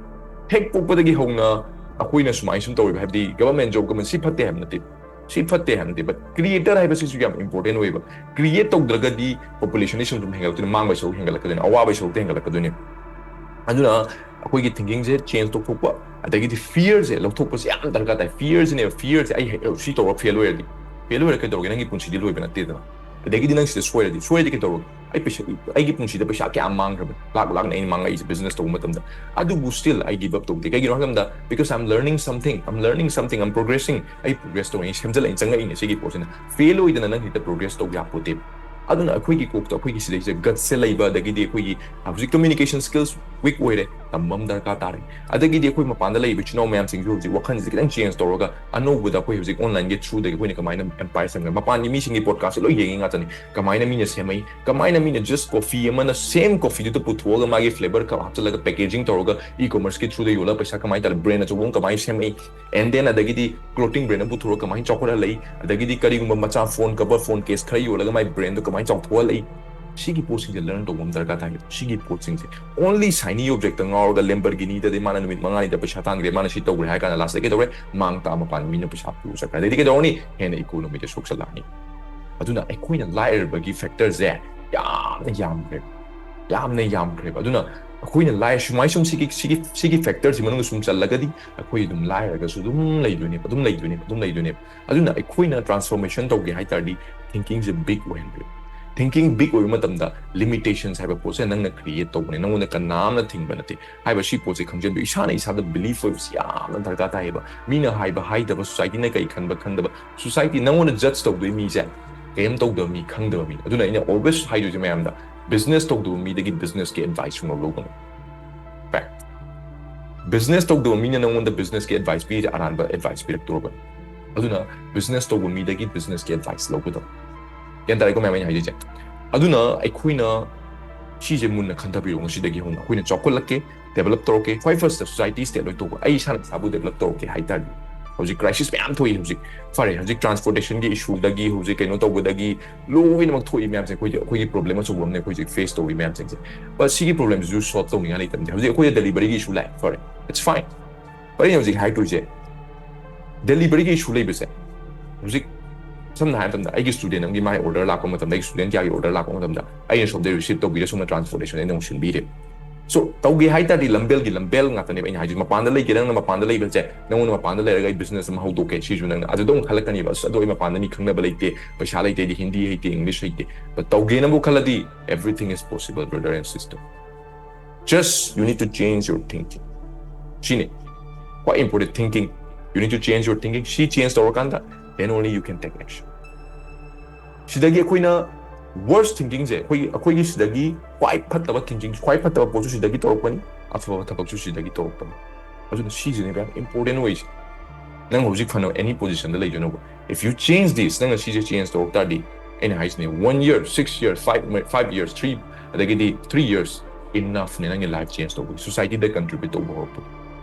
ꯍꯦꯛ ꯄꯣꯛꯄꯗꯒꯤ ꯍꯧꯅ ꯑꯩꯈꯣꯏꯅ ꯁꯨꯃꯥꯏꯅ ꯁꯨꯝ ꯇꯧꯔꯤꯕ ꯍꯥꯏꯕꯗꯤ government job ꯒꯨꯝꯕ ꯁꯤ ꯐꯠꯇꯦ ꯍꯥꯏꯕ ꯅꯠꯇꯦ, ꯁꯤ ꯐꯠꯇꯦ ꯍꯥꯏꯕ ꯅꯠꯇꯦ, but creator ꯍꯥꯏꯕꯁꯤꯁꯨ ꯌꯥꯝ important ꯑꯣꯏꯌꯦꯕ꯫ Create ꯇꯧꯗ꯭ꯔꯒꯗꯤ population ꯁꯨꯝ ꯁꯨꯝ ꯍꯦꯟꯒꯠꯂꯛꯇꯣꯏꯅꯤ, ꯃꯥꯡꯕꯩ ꯁꯔꯨꯛ ꯍꯦꯟꯒꯠꯂꯛꯀꯗꯣꯏꯅꯤ, ꯑꯋꯥꯕꯩ ꯁꯔꯨꯛꯇ ꯍꯦꯟꯒꯠꯂꯛꯀꯗꯣꯏꯅꯤ꯫ ꯑꯗꯨꯅ ꯑꯩꯈꯣꯏꯒꯤ thinking ꯁꯦ change ꯇꯧꯊꯣꯛꯄ, ꯑꯗꯒꯤꯗꯤ fear ꯁꯦ ꯂꯧꯊꯣꯛꯄꯁꯦ ꯌꯥꯝ ꯗꯔꯀꯥꯔ ꯇꯥꯏ꯫ Fear ꯁꯤꯅꯦꯕ, fear ꯁꯦ ꯑꯩ ꯍꯦꯛ ꯁꯤ ꯇꯧꯔ fail ꯑꯣꯏꯔꯗꯤ, fail ꯑꯣꯏꯔ ꯀꯩꯗꯧꯔꯒꯦ? ꯅꯪꯒꯤ ꯄꯨꯟꯁꯤꯗꯤ ꯂꯣꯏꯕ ꯅꯠꯇꯦꯗꯅ꯫ ꯑꯗꯒꯤꯗꯤ ꯅꯪ ꯁꯤꯗ ꯁꯣꯏꯔꯗꯤ, ꯁꯣꯏꯔꯗꯤ ꯀꯩꯗꯧꯔꯒꯦ? ꯑꯩ ꯄꯩꯁꯥ, ꯑꯩꯒꯤ ꯄꯨꯟꯁꯤꯗ ꯄꯩꯁꯥ ꯀꯌꯥ ꯃꯥꯡꯈ꯭ꯔꯕꯅꯤ, ꯂꯥꯛ ꯂꯥꯛꯅ ꯑꯩꯅ ꯃꯥꯡꯉꯛꯏꯁꯦ business ꯇꯧꯕ ꯃꯇꯝꯗ꯫ ꯑꯗꯨꯕꯨ still ꯑꯩ give up ꯇꯧꯗꯦ꯫ ꯀꯩꯒꯤꯅꯣ ꯍꯥꯏꯕ ꯃꯇꯝꯗ, because I'm learning something, I'm learning something, I'm progressing, ꯑꯩ progress ꯇꯧꯔꯤꯅꯤ, ꯁꯦꯝꯖꯤꯜꯂꯛꯏꯅꯤ, ꯆꯪꯉꯛꯏꯅꯦ ꯁꯤꯒꯤ ꯄꯣꯠꯁꯤꯅ꯫ Fail ꯑꯣꯏꯗꯅ ꯅꯪ ꯍꯦꯛꯇ progress ꯇꯧ ꯌꯥꯄꯣꯠꯇꯦꯕ꯫ ꯑꯗꯨꯅ ꯑꯩꯈꯣꯏꯒꯤ ꯀꯣꯛꯇ ꯑꯩꯈꯣꯏꯒꯤ ꯁꯤꯗꯩꯁꯤꯗ ꯒꯠꯁꯦ ꯂꯩꯕ, ꯑꯗꯒꯤꯗꯤ ꯑꯩꯈꯣꯏꯒꯤ ꯍꯧꯖꯤꯛ communication skills weak ꯑꯣꯏꯔꯦ, ꯇꯝꯕ ꯑꯃ ꯗꯔꯀꯥꯔ ꯇꯥꯔꯦ꯫ ꯑꯗꯒꯤꯗꯤ ꯑꯩꯈꯣꯏ ꯃꯄꯥꯟꯗ ꯂꯩꯔꯤꯕ ꯏꯆꯤꯟ ꯏꯅꯥꯎ ꯃꯌꯥꯝꯁꯤꯡꯁꯨ ꯍꯧꯖꯤꯛ ꯋꯥꯈꯜꯁꯦ ꯈꯤꯇꯪ change ꯇꯧꯔꯒ ꯑꯅꯧꯕꯗ ꯑꯩꯈꯣꯏ ꯍꯧꯖꯤꯛ online ꯒꯤ through ꯗꯒꯤ ꯑꯩꯈꯣꯏꯅ ꯀꯃꯥꯏꯅ empire ꯁꯦꯝꯒꯅꯤ꯫ ꯃꯄꯥꯟꯒꯤ ꯃꯤꯁꯤꯡꯒꯤ podcast ꯁꯦ ꯂꯣꯏ ꯌꯦꯡꯉꯤ ꯉꯥꯛꯇꯅꯤ꯫ ꯀꯃꯥꯏꯅ ꯃꯤꯅ ꯁꯦꯝꯃꯛꯏ, ꯀꯃꯥꯏꯅ ꯃꯤꯅ just coffee ꯑꯃꯅ same coffee ꯗꯨꯗ ꯄꯨꯊꯣꯛꯑꯒ ꯃꯥꯒꯤ flavour ꯈꯔ ꯍꯥꯞꯆꯤꯜꯂꯒ packaging ꯇꯧꯔꯒ e-commerce ꯀꯤ through ꯗ ꯌꯣꯜꯂꯒ ꯄꯩꯁꯥ ꯀꯃꯥꯏꯅ ꯇꯥꯜꯂꯤ, brand ꯑꯆꯧꯕ ꯑꯃ ꯀꯃꯥꯏꯅ ꯁꯦꯝꯃꯛꯏ, and then ꯑꯗꯒꯤꯗꯤ clothing brand ꯑꯃ ꯄꯨꯊꯣꯔꯒ ꯀꯃꯥꯏꯅ ꯆꯥꯎꯈꯠꯍꯜꯂꯛꯏ, ꯑꯗꯒꯤꯗꯤ ꯀꯔꯤꯒꯨꯝꯕ ꯃꯆꯥ phone cover, phone case ꯈꯔ ꯌꯣꯜꯂꯒ ꯃꯥꯏ brand ꯗꯣ ꯀꯃꯥꯏꯅ ꯆꯥꯎꯊꯣꯛꯍꯜꯂꯛꯏ, ꯁꯤꯒꯤ ꯄꯣꯠꯁꯤꯡꯁꯦ learn ꯇꯧꯕ ꯑꯃ ꯗꯔꯀꯥꯔ ꯇꯥꯏ꯫ ꯁꯤꯒꯤ ꯄꯣꯠꯁꯤꯡꯁꯦ only shiny object ꯇ ꯉꯥꯎꯔꯒ Lamborghini ꯗꯗꯤ ꯃꯥꯅ ꯅꯨꯃꯤꯠ ꯃꯉꯥꯅꯤꯗ ꯄꯩꯁꯥ ꯇꯥꯟꯈ꯭ꯔꯦ, ꯃꯥꯅ ꯁꯤ ꯇꯧꯈ꯭ꯔꯦ ꯍꯥꯏ ꯀꯥꯟꯗ last ꯗ ꯀꯩꯗꯧꯔꯦ? ꯃꯥꯡ ꯇꯥꯛꯑ ꯃꯄꯥꯟ ꯃꯤꯅ ꯄꯩꯁꯥ ꯄꯨꯔ ꯆꯠꯈ꯭ꯔꯦ꯫ ꯑꯗꯩꯗꯤ ꯀꯩꯗꯧꯔꯅꯤ? ꯍꯦꯟꯅ economy ꯗ ꯁꯣꯛꯆꯜꯂꯛꯑꯅꯤ꯫ ꯑꯗꯨꯅ ꯑꯩꯈꯣꯏꯅ ꯂꯥꯏꯔꯕꯒꯤ factor ꯁꯦ ꯌꯥꯝꯅ ꯌꯥꯝꯈ꯭ꯔꯦꯕ, ꯌꯥꯝꯅ ꯌꯥꯝꯈ꯭ꯔꯦꯕ꯫ ꯑꯗꯨꯅ ꯑꯩꯈꯣꯏꯅ ꯂꯥꯏ ꯁꯨꯃꯥꯏ ꯁꯨꯝ ꯁꯤꯒꯤ ꯁꯤꯒꯤ ꯁꯤꯒꯤ factor ꯁꯤ ꯃꯅꯨꯡꯗ ꯁꯨꯝ ꯆꯜꯂꯒꯗꯤ ꯑꯩꯈꯣꯏ ꯑꯗꯨꯝ ꯂꯥꯏꯔꯒꯁꯨ ꯑꯗꯨꯝ ꯂꯩꯗꯣꯏꯅꯦꯕ, ꯑꯗꯨꯝ ꯂꯩꯗꯣꯏꯅꯦꯕ, ꯑꯗꯨꯝ ꯂꯩꯗꯣꯏꯅꯦꯕ꯫ ꯑꯗꯨꯅ ꯑꯩꯈꯣꯏꯅ transformation ꯇꯧꯒꯦ ꯍꯥꯏ ꯇꯥꯔꯗꯤ thinking ꯁꯦ big ꯑꯣꯏꯍꯟꯕꯤꯌꯨ꯫ Thinking big ꯑꯣꯏꯕ ꯃꯇꯝꯗ limitations ꯍꯥꯏꯕ ꯄꯣꯠꯁꯦ ꯅꯪꯅ create ꯇꯧꯕꯅꯦ, ꯅꯪꯉꯣꯟꯗ ꯀꯅꯥꯝꯅ ꯊꯤꯡꯕ ꯅꯠꯇꯦ ꯍꯥꯏꯕ ꯁꯤ ꯄꯣꯠꯁꯦ ꯈꯪꯖꯟꯕꯤꯌꯨ꯫ ꯏꯁꯥꯅ ꯏꯁꯥꯗ belief ꯑꯣꯏꯕꯁꯤ ꯌꯥꯝꯅ ꯗꯔꯀꯥꯔ ꯇꯥꯏꯌꯦꯕ꯫ ꯃꯤꯅ ꯍꯥꯏꯕ ꯍꯥꯏꯗꯕ, society ꯅ ꯀꯩ ꯈꯟꯕ ꯈꯟꯗꯕ, society ꯅꯪꯉꯣꯟꯗ judge ꯇꯧꯗꯣꯏ ꯃꯤꯁꯦ ꯀꯩꯝ ꯇꯧꯗꯕ ꯃꯤ, ꯈꯪꯗꯕ ꯃꯤ꯫ ꯑꯗꯨꯅ ꯑꯩꯅ always ꯍꯥꯏꯗꯣꯏꯁꯦ ꯃꯌꯥꯝꯗ, business ꯇꯧꯗꯕ ꯃꯤꯗꯒꯤ business ꯀꯤ advice ꯁꯨꯡꯂꯧ ꯂꯧꯒꯅꯨ꯫ Fact꯫ Business ꯇꯧꯗꯕ ꯃꯤꯅ ꯅꯪꯉꯣꯟꯗ business ꯀꯤ advice ꯄꯤꯔꯤꯁꯦ ꯑꯔꯥꯟꯕ advice ꯄꯤꯔꯛꯇꯣꯔꯕꯅꯤ꯫ ꯑꯗꯨꯅ business ꯇꯧꯕ ꯃꯤꯗꯒꯤ business ꯀꯤ advice ꯂꯧꯒꯗꯕ꯫ ꯒ꯭ꯌꯥꯟ ꯇꯥꯔꯦꯀꯣ ꯃꯌꯥꯝ ꯑꯩꯅ ꯍꯥꯏꯖꯩꯁꯦ? ꯑꯗꯨꯅ ꯑꯩꯈꯣꯏꯅ ꯁꯤꯁꯦ ꯃꯨꯟꯅ ꯈꯟꯊꯕꯤꯔꯣ꯫ ꯉꯁꯤꯗꯒꯤ ꯍꯧꯅ ꯑꯩꯈꯣꯏꯅ ꯆꯥꯎꯈꯠꯂꯛꯀꯦ, develop ꯇꯧꯔꯛꯀꯦ꯫ ꯈ꯭ꯋꯥꯏ first ꯇ society state ꯂꯣꯏ ꯇꯧꯕ, ꯑꯩ ꯏꯁꯥꯅ ꯏꯁꯥꯕꯨ develop ꯇꯧꯔꯛꯀꯦ ꯍꯥꯏ ꯇꯥꯔꯗꯤ, ꯍꯧꯖꯤꯛ crisis ꯃꯌꯥꯝ ꯊꯣꯛꯏ ꯍꯧꯖꯤꯛ꯫ ꯐꯔꯦ, ꯍꯧꯖꯤꯛ transportation ꯒꯤ issue ꯗꯒꯤ, ꯍꯧꯖꯤꯛ ꯀꯩꯅꯣ ꯇꯧꯕꯗꯒꯤ ꯂꯣꯏꯅꯃꯛ ꯊꯣꯛꯏ ꯃꯌꯥꯝꯁꯦ ꯑꯩꯈꯣꯏꯗꯤ, ꯑꯩꯈꯣꯏꯒꯤ problem ꯑꯆꯧꯕ ꯑꯃꯅꯦ ꯑꯩꯈꯣꯏ ꯍꯧꯖꯤꯛ face ꯇꯧꯔꯤ ꯃꯌꯥꯝꯁꯤꯡꯁꯦ꯫ But ꯁꯤꯒꯤ problem ꯁꯤꯁꯨ solve ꯇꯧꯅꯤꯡꯉꯥꯏ ꯂꯩꯇꯕꯅꯦ꯫ ꯍꯧꯖꯤꯛ ꯑꯩꯈꯣꯏꯗ delivery ꯒꯤ issue ꯂꯥꯛꯑꯦ, ꯐꯔꯦ, it's fine꯫ But ꯑꯩꯅ ꯍꯧꯖꯤꯛ ꯍꯥꯏꯔꯛꯇꯣꯏꯁꯦ, delivery ꯒꯤ issue ꯂꯩꯕꯁꯦ ꯍꯧꯖꯤꯛ ꯁꯝꯅ ꯍꯥꯏꯔꯕ ꯃꯇꯝꯗ ꯑꯩꯒꯤ student ꯑꯃꯒꯤ ꯃꯥꯒꯤ order ꯂꯥꯛꯄ ꯃꯇꯝꯗ, ꯑꯩꯒꯤ student ꯀꯌꯥꯒꯤ order ꯂꯥꯛꯄ ꯃꯇꯝꯗ ꯑꯩꯅ ꯁꯣꯝꯗ receive ꯇꯧꯕꯤꯔꯦ, ꯁꯣꯝꯗ transportation ꯑꯩꯅ ꯑꯃꯨꯛ ꯁꯤꯟꯕꯤꯔꯦ꯫ So ꯇꯧꯒꯦ ꯍꯥꯏ ꯇꯥꯔꯗꯤ ꯂꯝꯕꯦꯜꯒꯤ ꯂꯝꯕꯦꯜ ꯉꯥꯛꯇꯅꯦꯕ ꯑꯩꯅ ꯍꯥꯏꯁꯦ꯫ ꯃꯄꯥꯟꯗ ꯂꯩꯒꯦꯔꯥ, ꯅꯪꯅ ꯃꯄꯥꯟꯗ ꯂꯩꯕꯁꯦ, ꯅꯪꯉꯣꯟꯗ ꯃꯄꯥꯟꯗ ꯂꯩꯔꯒ ꯑꯩ business ꯑꯃ ꯍꯧꯗꯣꯛꯀꯦ, ꯁꯤꯁꯨ ꯅꯪꯅ ꯑꯗꯨꯗ ꯑꯃꯨꯛ ꯈꯜꯂꯛꯀꯅꯤꯕ, "ꯑꯁ, ꯑꯗꯣ ꯑꯩ ꯃꯄꯥꯟꯗ ꯃꯤ ꯈꯪꯅꯕ ꯂꯩꯇꯦ, ꯄꯩꯁꯥ ꯂꯩꯇꯦ, ꯑꯩꯗꯤ ꯍꯤꯟꯗꯤ ꯍꯩꯇꯦ, ꯏꯪꯂꯤꯁ ꯍꯩꯇꯦ"꯫ But ꯇꯧꯒꯦꯅꯕꯨ ꯈꯜꯂꯗꯤ everything is possible, brother and sister. Just you need to change your thinking. ꯁꯤꯅꯤ ꯈ꯭ꯋꯥꯏ important, thinking. You need to change your thinking. ꯁꯤ change ꯇꯧꯔꯀꯥꯟꯗ then only you can take action. ꯁꯤꯗꯒꯤ ꯑꯩꯈꯣꯏꯅ Worst thinkingꯁꯦ ꯑꯩꯈꯣꯏꯒꯤ ꯑꯩꯈꯣꯏꯒꯤ ꯁꯤꯗꯒꯤ ꯈ꯭ꯋꯥꯏ ꯐꯠꯇꯕ thinking, ꯈ꯭ꯋꯥꯏ ꯐꯠꯇꯕ ꯄꯣꯠꯁꯨ ꯁꯤꯗꯒꯤ ꯇꯧꯔꯛꯄꯅꯤ, ꯑꯐꯕ ꯊꯕꯛꯁꯨ ꯁꯤꯗꯒꯤ ꯇꯧꯔꯛꯄꯅꯤ꯫ ꯑꯗꯨꯅ ꯁꯤꯁꯤꯅꯦꯕ ꯌꯥꯝ important ꯑꯣꯏꯁꯦ꯫ ꯅꯪ ꯍꯧꯖꯤꯛ ꯐꯅ any positionꯗ ꯂꯩꯗꯣꯏꯅꯣꯕ, if you change this, ꯅꯪꯅ ꯁꯤꯁꯦ change ꯇꯧꯔꯛ ꯇꯥꯔꯗꯤ, ꯑꯩꯅ ꯍꯥꯏꯁꯤꯅꯦ, one year, six year, five five years, three, ꯑꯗꯒꯤꯗꯤ three years enoughꯅꯦ ꯅꯪꯒꯤ life change ꯇꯧꯕꯒꯤ, societyꯗ contribute ꯇꯧꯕ ꯍꯧꯔꯛꯄꯒꯤ꯫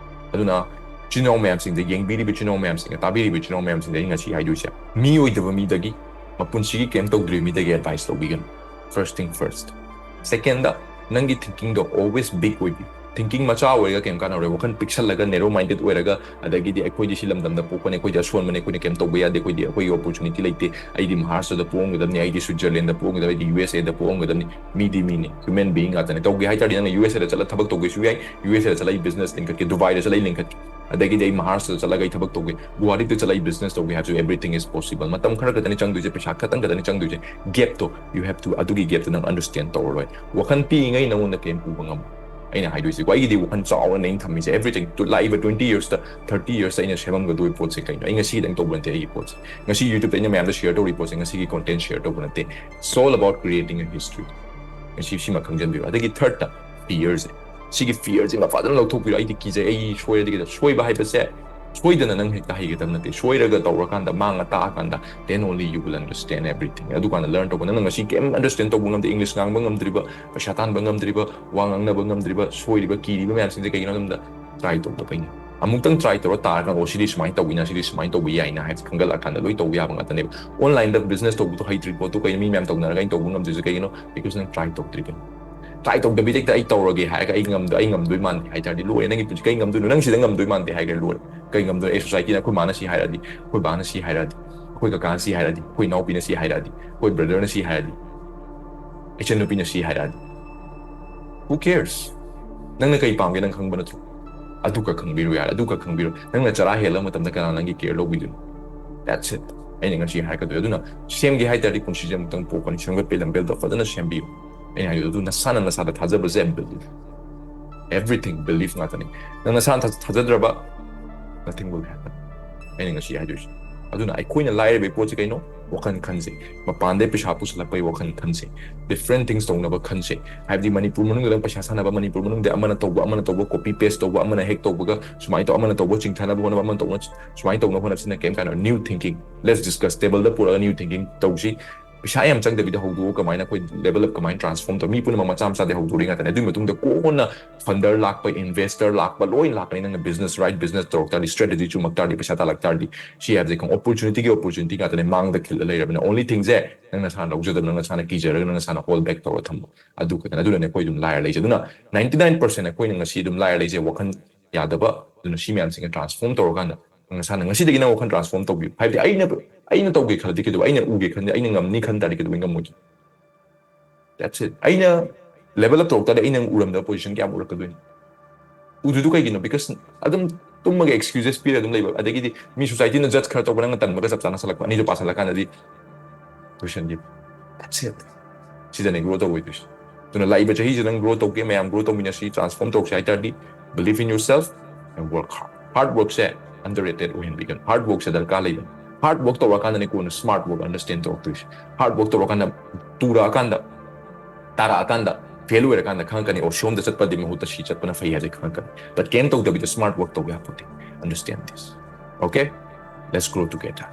ꯑꯗꯨꯅ ꯏꯆꯤꯟ ꯏꯅꯥꯎ ꯃꯌꯥꯝꯁꯤꯡꯗ, ꯌꯦꯡꯕꯤꯔꯤꯕ ꯏꯆꯤꯟ ꯏꯅꯥꯎ ꯃꯌꯥꯝꯁꯤꯡꯗ, ꯇꯥꯕꯤꯔꯤꯕ ꯏꯆꯤꯟ ꯏꯅꯥꯎ ꯃꯌꯥꯝꯁꯤꯡꯗ ꯑꯩ ꯉꯁꯤ ꯍꯥꯏꯗꯣꯏꯁꯦ, ꯃꯤ ꯑꯣꯏꯗꯕ ꯃꯤꯗꯒꯤ, ꯃꯄꯨꯟꯁꯤꯒꯤ ꯀꯩꯝ ꯇꯧꯗ꯭ꯔꯤꯕ ꯃꯤꯗꯒꯤ advice ꯂꯧꯕꯤꯒꯅꯨ꯫ First thing first. Secondꯗ, ꯅꯪꯒꯤ thinkingꯗꯣ always big ꯑꯣꯏꯕꯤꯌꯨ꯫ Thinking ꯃꯆꯥ ꯑꯣꯏꯔꯒ ꯀꯩꯝ ꯀꯥꯟꯅꯔꯣꯏ꯫ ꯋꯥꯈꯜ ꯄꯤꯛꯁꯜꯂꯒ, narrow minded ꯑꯣꯏꯔꯒ, ꯑꯗꯒꯤꯗꯤ ꯑꯩꯈꯣꯏꯗꯤ ꯁꯤ ꯂꯝꯗꯝꯗ ꯄꯣꯛꯄꯅꯦ, ꯑꯩꯈꯣꯏꯗꯤ ꯑꯁꯣꯟꯕꯅꯦ, ꯑꯩꯈꯣꯏꯅ ꯀꯩꯝ ꯇꯧꯕ ꯌꯥꯗꯦ, ꯑꯩꯈꯣꯏꯗꯤ, ꯑꯩꯈꯣꯏꯒꯤ opportunity ꯂꯩꯇꯦ, ꯑꯩꯗꯤ ꯃꯍꯥꯔꯥꯁꯇ꯭ꯔꯗ ꯄꯣꯛꯑꯝꯒꯗꯕꯅꯤ, ꯑꯩꯗꯤ ꯁ꯭ꯋꯤꯠꯖꯔꯂꯦꯟꯗ ꯄꯣꯛꯑꯝꯒꯗꯕꯅꯤ, ꯑꯩꯗꯤ ꯌꯨ ꯑꯦꯁ ꯑꯦꯗ ꯄꯣꯛꯑꯝꯒꯗꯕꯅꯤ꯫ ꯃꯤꯗꯤ ꯃꯤꯅꯤ, human being ꯉꯥꯛꯇꯅꯦ꯫ ꯇꯧꯒꯦ ꯍꯥꯏ ꯇꯥꯔꯗꯤ ꯅꯪꯅ ꯌꯨ ꯑꯦꯁ ꯑꯦꯗ ꯆꯠꯂ ꯊꯕꯛ ꯇꯧꯒꯦꯁꯨ ꯌꯥꯏ, ꯌꯨ ꯑꯦꯁ ꯑꯦꯗ ꯆꯠꯂꯒ business ꯂꯤꯡꯈꯠꯀꯦ, ꯗꯨꯕꯥꯏꯗ ꯆꯠꯂꯒ ꯂꯤꯡꯈꯠꯀꯦ, ꯑꯗꯒꯤꯗꯤ ꯑꯩ ꯃꯍꯥꯔꯥꯁꯇ꯭ꯔꯗ ꯆꯠꯂꯒ ꯑꯩ ꯊꯕꯛ ꯇꯧꯒꯦ, ꯒꯨꯋꯥꯍꯥꯇꯤꯗ ꯆꯠꯂꯒ ꯑꯩ business ꯇꯧꯒꯦ ꯍꯥꯏꯕꯁꯨ everything is possible꯫ ꯃꯇꯝ ꯈꯔ ꯈꯛꯇꯅꯤ ꯆꯪꯗꯣꯏꯁꯦ, ꯄꯩꯁꯥ ꯈꯛꯇꯪ ꯈꯛꯇꯅꯤ ꯆꯪꯗꯣꯏꯁꯦ꯫ Gapꯇꯣ you have to, ꯑꯗꯨꯒꯤ gapꯇꯣ ꯅꯪ understand ꯇꯧꯔ ꯂꯣꯏꯔꯦ꯫ ꯋꯥꯈꯜ ꯄꯤꯛꯏꯉꯩ ꯅꯉꯣꯟꯗ ꯀꯩꯝ ꯎꯕ ꯉꯝꯃꯣꯏ꯫ ꯑꯩꯅ ꯍꯥꯏꯗꯣꯏꯁꯦꯀꯣ, ꯑꯩꯒꯤꯗꯤ ꯋꯥꯈꯜ ꯆꯥꯎꯅ ꯑꯩꯅ ꯊꯝꯃꯤꯁꯦ, everything꯫ ꯂꯥꯛꯏꯕ twenty yearsꯇ, thirty yearsꯇ ꯑꯩꯅ ꯁꯦꯝꯃꯝꯒꯗꯣꯏ ꯄꯣꯠꯁꯦ ꯀꯩꯅꯣ? ꯑꯩ ꯉꯁꯤ ꯈꯤꯇꯪ ꯇꯧꯕ ꯅꯠꯇꯦ ꯑꯩꯒꯤ ꯄꯣꯠꯁꯦ꯫ ꯉꯁꯤ YouTubeꯇ ꯑꯩꯅ ꯃꯌꯥꯝꯗ share ꯇꯧꯔꯤ ꯄꯣꯠꯁꯦ, ꯉꯁꯤꯒꯤ content share ꯇꯧꯕ ꯅꯠꯇꯦ꯫ It's all about creating a history꯫ ꯉꯁꯤ ꯁꯤꯃ ꯈꯪꯖꯟꯕꯤꯌꯨ꯫ ꯑꯗꯒꯤ thirdꯇ, fearꯁꯦ꯫ ꯁꯤꯒꯤ fearꯁꯤꯃ ꯐꯖꯅ ꯂꯧꯊꯣꯛꯄꯤꯔꯣ꯫ "ꯑꯩꯗꯤ ꯀꯤꯖꯩ, ꯑꯩ ꯁꯣꯏꯔꯗꯤ ꯀꯩꯗꯧ?" ꯁꯣꯏꯕ ꯍꯥꯏꯕꯁꯦ ꯁꯣꯏꯗꯅ ꯅꯪ ꯍꯦꯛꯇ ꯍꯩꯒꯗꯕ ꯅꯠꯇꯦ꯫ ꯁꯣꯏꯔꯒ ꯇꯧꯔꯀꯥꯟꯗ, ꯃꯥꯡꯉ ꯇꯥꯛꯑꯀꯥꯟꯗ, then only you will understand everything꯫ ꯑꯗꯨꯀꯥꯟꯗ learn ꯇꯧꯕ꯫ ꯅꯪꯅ ꯉꯁꯤ ꯀꯩꯝ understand ꯇꯧꯕ ꯉꯝꯗꯦ, English ꯉꯥꯡꯕ ꯉꯝꯗ꯭ꯔꯤꯕ, ꯄꯩꯁꯥ ꯇꯥꯟꯕ ꯉꯝꯗ꯭ꯔꯤꯕ, ꯋꯥ ꯉꯥꯡꯅꯕ ꯉꯝꯗ꯭ꯔꯤꯕ, ꯁꯣꯏꯔꯤꯕ, ꯀꯤꯔꯤꯕ ꯃꯌꯥꯝꯁꯤꯡꯁꯦ ꯀꯩꯒꯤꯅꯣ ꯍꯥꯏꯕꯗ try ꯇꯧꯗꯕꯩꯅꯤ꯫ ꯑꯃꯨꯛꯇꯪ try ꯇꯧꯔ ꯇꯥꯔꯀꯥꯟꯗ, "ꯑꯣ, ꯁꯤꯗꯤ ꯁꯨꯃꯥꯏꯅ ꯇꯧꯕꯅꯤꯅ, ꯁꯤꯗꯤ ꯁꯨꯃꯥꯏꯅ ꯇꯧꯕ ꯌꯥꯏꯅ" ꯍꯥꯏꯕꯁꯦ ꯈꯪꯒꯠꯂꯛꯑꯀꯥꯟꯗ ꯂꯣꯏ ꯇꯧꯕ ꯌꯥꯕ ꯉꯥꯛꯇꯅꯦꯕ꯫ Onlineꯗ business ꯇꯧꯕꯗꯣ ꯍꯩꯇ꯭ꯔꯤ ꯄꯣꯠꯇꯣ ꯀꯩꯅꯣ, ꯃꯤ ꯃꯌꯥꯝ ꯇꯧꯅꯔꯒ ꯑꯩꯅ ꯇꯧꯕ ꯉꯝꯗ꯭ꯔꯤꯁꯦ ꯀꯩꯒꯤꯅꯣ? Because ꯅꯪ try ꯇꯧꯗ꯭ꯔꯤꯕꯩꯅꯤ꯫ Try ꯇꯧꯗꯕꯤꯗ ꯍꯦꯛꯇ "ꯑꯩ ꯇꯧꯔꯒꯦ" ꯍꯥꯏꯔꯒ ꯑꯩ ꯉꯝꯗ-, ꯑꯩ ꯉꯝꯗꯣꯏ ꯃꯥꯟꯗꯦ ꯍꯥꯏ ꯇꯥꯔꯗꯤ ꯂꯣꯏꯔꯦ ꯅꯪꯒꯤ ꯄꯨꯟꯁꯤ꯫ ꯀꯩ ꯉꯝꯗꯣꯏꯅꯣ? ꯅꯪ ꯁꯤꯗ ꯉꯝꯗꯣꯏ ꯃꯥꯟꯗꯦ ꯍꯥꯏꯈ꯭ꯔꯦ, ꯂꯣꯏꯔꯦ꯫ ꯀꯩ ꯉꯝꯗꯣꯏꯅꯣ? ꯑꯦ, societyꯅ, ꯑꯩꯈꯣꯏ ꯃꯥꯅ ꯁꯤ ꯍꯥꯏꯔꯛꯑꯗꯤ, ꯑꯩꯈꯣꯏ ꯕꯥꯅ ꯁꯤ ꯍꯥꯏꯔꯛꯑꯗꯤ, ꯑꯩꯈꯣꯏ ꯀꯀꯥꯅ ꯁꯤ ꯍꯥꯏꯔꯛꯑꯗꯤ, ꯑꯩꯈꯣꯏ ꯏꯅꯥꯎꯄꯤꯅ ꯁꯤ ꯍꯥꯏꯔꯛꯑꯗꯤ, ꯑꯩꯈꯣꯏ brotherꯅ ꯁꯤ ꯍꯥꯏꯔꯛꯑꯗꯤ, ꯏꯆꯟꯅꯨꯄꯤꯅ ꯁꯤ ꯍꯥꯏꯔꯛꯑꯗꯤ, who cares? ꯅꯪꯅ ꯀꯩ ꯄꯥꯝꯒꯦ ꯅꯪ ꯈꯪꯕ ꯅꯠꯇ꯭ꯔꯣ? ꯑꯗꯨ ꯈꯛ ꯈꯪꯕꯤꯔꯣ ꯌꯥꯔꯦ, ꯑꯗꯨ ꯈꯛ ꯈꯪꯕꯤꯔꯣ꯫ ꯅꯪꯅ ꯆꯔꯥ ꯍꯦꯜꯂ ꯃꯇꯝꯗ ꯀꯅꯥ ꯅꯪꯒꯤ care ꯂꯧꯕꯤꯗꯣꯏꯅꯣ? That's it꯫ ꯑꯩꯅ ꯉꯁꯤ ꯍꯥꯏꯔꯛꯀꯗꯣꯏ꯫ ꯑꯗꯨꯅ ꯁꯦꯝꯒꯦ ꯍꯥꯏ ꯇꯥꯔꯗꯤ ꯄꯨꯟꯁꯤꯁꯦ ꯑꯃꯨꯛꯇꯪ ꯄꯣꯛꯄꯅꯤ, ꯁꯦꯝꯒꯠꯄꯒꯤ ꯂꯝꯕꯦꯜꯗꯣ ꯐꯖꯅ ꯁꯦꯝꯕꯤꯌꯨ꯫ ꯑꯩꯅ ꯍꯥꯏꯗꯣ ꯑꯗꯨ ꯅꯁꯥꯅ ꯅꯁꯥꯗ ꯊꯥꯖꯕꯁꯦ believe꯫ Everything belief ꯉꯥꯛꯇꯅꯤ꯫ ꯅꯪ ꯅꯁꯥꯅ ꯊꯥ-, ꯊꯥꯖꯗ꯭ꯔꯕ, nothing will happen꯫ ꯑꯩꯅ ꯉꯁꯤ ꯍꯥꯏꯗꯣꯏꯁꯦ꯫ ꯑꯗꯨꯅ ꯑꯩꯈꯣꯏꯅ ꯂꯥꯏꯔꯕꯒꯤ ꯄꯣꯠꯁꯦ ꯀꯩꯅꯣ? ꯋꯥꯈꯜ ꯈꯟꯁꯦ꯫ ꯃꯄꯥꯟꯗꯩ ꯄꯩꯁꯥ ꯄꯨꯁꯜꯂꯛꯄꯒꯤ ꯋꯥꯈꯜ ꯈꯟꯁꯦ꯫ Different things ꯇꯧꯅꯕ ꯈꯟꯁꯦ꯫ ꯍꯥꯏꯕꯗꯤ ꯃꯅꯤꯄꯨꯔ ꯃꯅꯨꯡꯗ ꯄꯩꯁꯥ ꯁꯥꯟꯅꯕ, ꯃꯅꯤꯄꯨꯔ ꯃꯅꯨꯡꯗ ꯑꯃꯅ ꯇꯧꯕ, ꯑꯃꯅ ꯇꯧꯕ, copy paste ꯇꯧꯕ, ꯑꯃꯅ ꯍꯦꯛ ꯇꯧꯕꯒ ꯁꯨꯃꯥꯏꯅ ꯇꯧ, ꯑꯃꯅ ꯇꯧꯕ ꯆꯤꯡꯊꯅꯕ ꯍꯣꯠꯅꯕ, ꯑꯃꯅ ꯇꯧꯕ ꯁꯨꯃꯥꯏꯅ ꯇꯧꯅꯕ ꯍꯣꯠꯅꯕꯁꯤꯅ ꯀꯩꯝ ꯀꯥꯟꯅꯔꯣꯏ꯫ New thinking, let's discuss, ꯇꯦꯕꯜꯗ ꯄꯨꯔꯛꯑꯒ new thinking ꯇꯧꯁꯤ꯫ ꯄꯩꯁꯥ ꯌꯥꯝ ꯆꯪꯗꯕꯤꯗ ꯍꯧꯗꯣꯛꯑꯣ꯫ ꯀꯃꯥꯏꯅ ꯑꯩꯈꯣꯏ level up, ꯀꯃꯥꯏꯅ transform ꯇꯧ? ꯃꯤ ꯄꯨꯝꯅꯃꯛ ꯃꯆꯥ ꯃꯆꯥꯗꯤ ꯍꯧꯗꯣꯔꯛꯏ ꯉꯥꯛꯇꯅꯦ꯫ ꯑꯗꯨꯒꯤ ꯃꯇꯨꯡꯗ ꯀꯣꯟꯅ funder ꯂꯥꯛꯄ, investor ꯂꯥꯛꯄ, ꯂꯣꯏ ꯂꯥꯛꯀꯅꯤ꯫ ꯅꯪꯅ business, right business ꯇꯧꯔꯛ ꯇꯥꯔꯗꯤ, strategy ꯆꯨꯝꯃꯛ ꯇꯥꯔꯗꯤ, ꯄꯩꯁꯥ ꯇꯥꯜꯂꯛ ꯇꯥꯔꯗꯤ, ꯁꯤ ꯍꯥꯏꯕꯁꯦ ꯈꯪ opportunity ꯒꯤ opportunity ꯉꯥꯛꯇꯅꯦ꯫ ꯃꯥꯡꯗ ꯈꯤꯜꯂ ꯂꯩꯔꯕꯅꯤꯅ, only thing ꯁꯦ ꯅꯪ ꯅꯁꯥꯅ ꯂꯧꯖꯗꯕ, ꯅꯪ ꯅꯁꯥꯅ ꯀꯤꯖꯔꯒ ꯅꯪ ꯅꯁꯥꯅ hold back ꯇꯧꯔ ꯊꯝꯕ, ꯑꯗꯨ ꯈꯛꯇꯅꯦ꯫ ꯑꯗꯨꯅꯅꯦ ꯑꯩꯈꯣꯏ ꯑꯗꯨꯝ ꯂꯥꯏꯔ ꯂꯩꯁꯦ꯫ ꯑꯗꯨꯅ ninety nine percent ꯑꯩꯈꯣꯏꯅ ꯉꯁꯤ ꯑꯗꯨꯝ ꯂꯥꯏꯔ ꯂꯩꯁꯦ, ꯋꯥꯈꯜ ꯌꯥꯗꯕ꯫ ꯑꯗꯨꯅ ꯁꯤ ꯃꯌꯥꯝꯁꯤꯡꯁꯦ transform ꯇꯧꯔꯀꯥꯟꯗ ꯅꯪ ꯅꯁꯥꯅ ꯉꯁꯤꯗꯒꯤ ꯅꯪ ꯋꯥꯈꯜ transform ꯇꯧꯕꯤꯌꯨ꯫ ꯍꯥꯏꯕꯗꯤ ꯑꯩꯅ, ꯑꯩꯅ ꯇꯧꯒꯦ ꯈꯜꯂꯗꯤ ꯀꯩꯗꯧꯕ? ꯑꯩꯅ ꯎꯒꯦ ꯈꯟꯗꯦ, ꯑꯩꯅ ꯉꯝꯅꯤ ꯈꯟ ꯇꯥꯔꯗꯤ ꯀꯩꯗꯧꯕꯩ ꯉꯝꯃꯣꯏꯗꯣꯏꯅꯣ? That's it. ꯑꯩꯅ level up ꯇꯧꯔꯛ ꯇꯥꯔꯗꯤ ꯑꯩ ꯅꯪ ꯎꯔꯝꯗꯕ position ꯀꯌꯥꯝ ꯎꯔꯛꯀꯗꯣꯏꯅꯣ? ꯎꯗꯣꯏꯗꯨ ꯀꯩꯒꯤꯅꯣ? Because ꯑꯗꯨꯝ ꯇꯨꯝꯃꯒ excuses ꯄꯤꯔ ꯑꯗꯨꯝ ꯂꯩꯕ, ꯑꯗꯒꯤꯗꯤ ꯃꯤ society ꯅ judge ꯈꯔ ꯇꯧꯕ, ꯅꯪꯅ ꯇꯟꯕꯒ ꯆꯞ ꯆꯥꯅ ꯁꯜꯂꯛꯄ, ꯑꯅꯤꯗꯨ ꯄꯥꯁꯜꯂꯀꯥꯟꯗꯗꯤ ꯂꯣꯏꯁꯟꯈꯤꯕ꯫ That's it. ꯁꯤꯗꯅꯦ grow ꯇꯧꯕꯩꯗꯣꯏꯁꯦ꯫ ꯑꯗꯨꯅ ꯂꯥꯛꯏꯕ ꯆꯍꯤꯁꯤꯗ ꯅꯪ grow ꯇꯧꯒꯦ, ꯃꯌꯥꯝ grow ꯇꯧꯃꯤꯟꯅꯁꯤ, transform ꯇꯧꯁꯤ ꯍꯥꯏ ꯇꯥꯔꯗꯤ, believe in yourself and work hard. Hard work say underrated ꯑꯣꯏꯍꯟꯕꯤꯒꯅꯨ꯫ Hard work ꯁꯦ ꯗꯔꯀꯥꯔ ꯂꯩꯕꯅꯤ꯫ Hard work ꯇꯧꯔꯀꯥꯟꯗꯅꯦ ꯀꯣꯟꯅ smart work understand ꯇꯧꯔꯛꯇꯣꯏꯁꯦ꯫ Hard work ꯇꯧꯔꯀꯥꯟꯗ, ꯇꯨꯔꯛꯑꯀꯥꯟꯗ, ꯇꯥꯔꯛꯑꯀꯥꯟꯗ, fail ꯑꯣꯏꯔꯀꯥꯟꯗ ꯈꯪꯉꯛꯀꯅꯤ, ꯑꯣ, ꯁꯣꯝꯗ ꯆꯠꯄꯗꯤ ꯃꯍꯨꯠꯇ ꯁꯤ ꯆꯠꯄꯅ ꯐꯩ ꯍꯥꯏꯁꯦ ꯈꯪꯉꯛꯀꯅꯤ꯫ But ꯀꯩꯝ ꯇꯧꯗꯕꯤꯗ smart work ꯇꯧꯕ ꯌꯥꯄꯣꯠꯇꯦ꯫ Understand this. Okay? Let's grow together.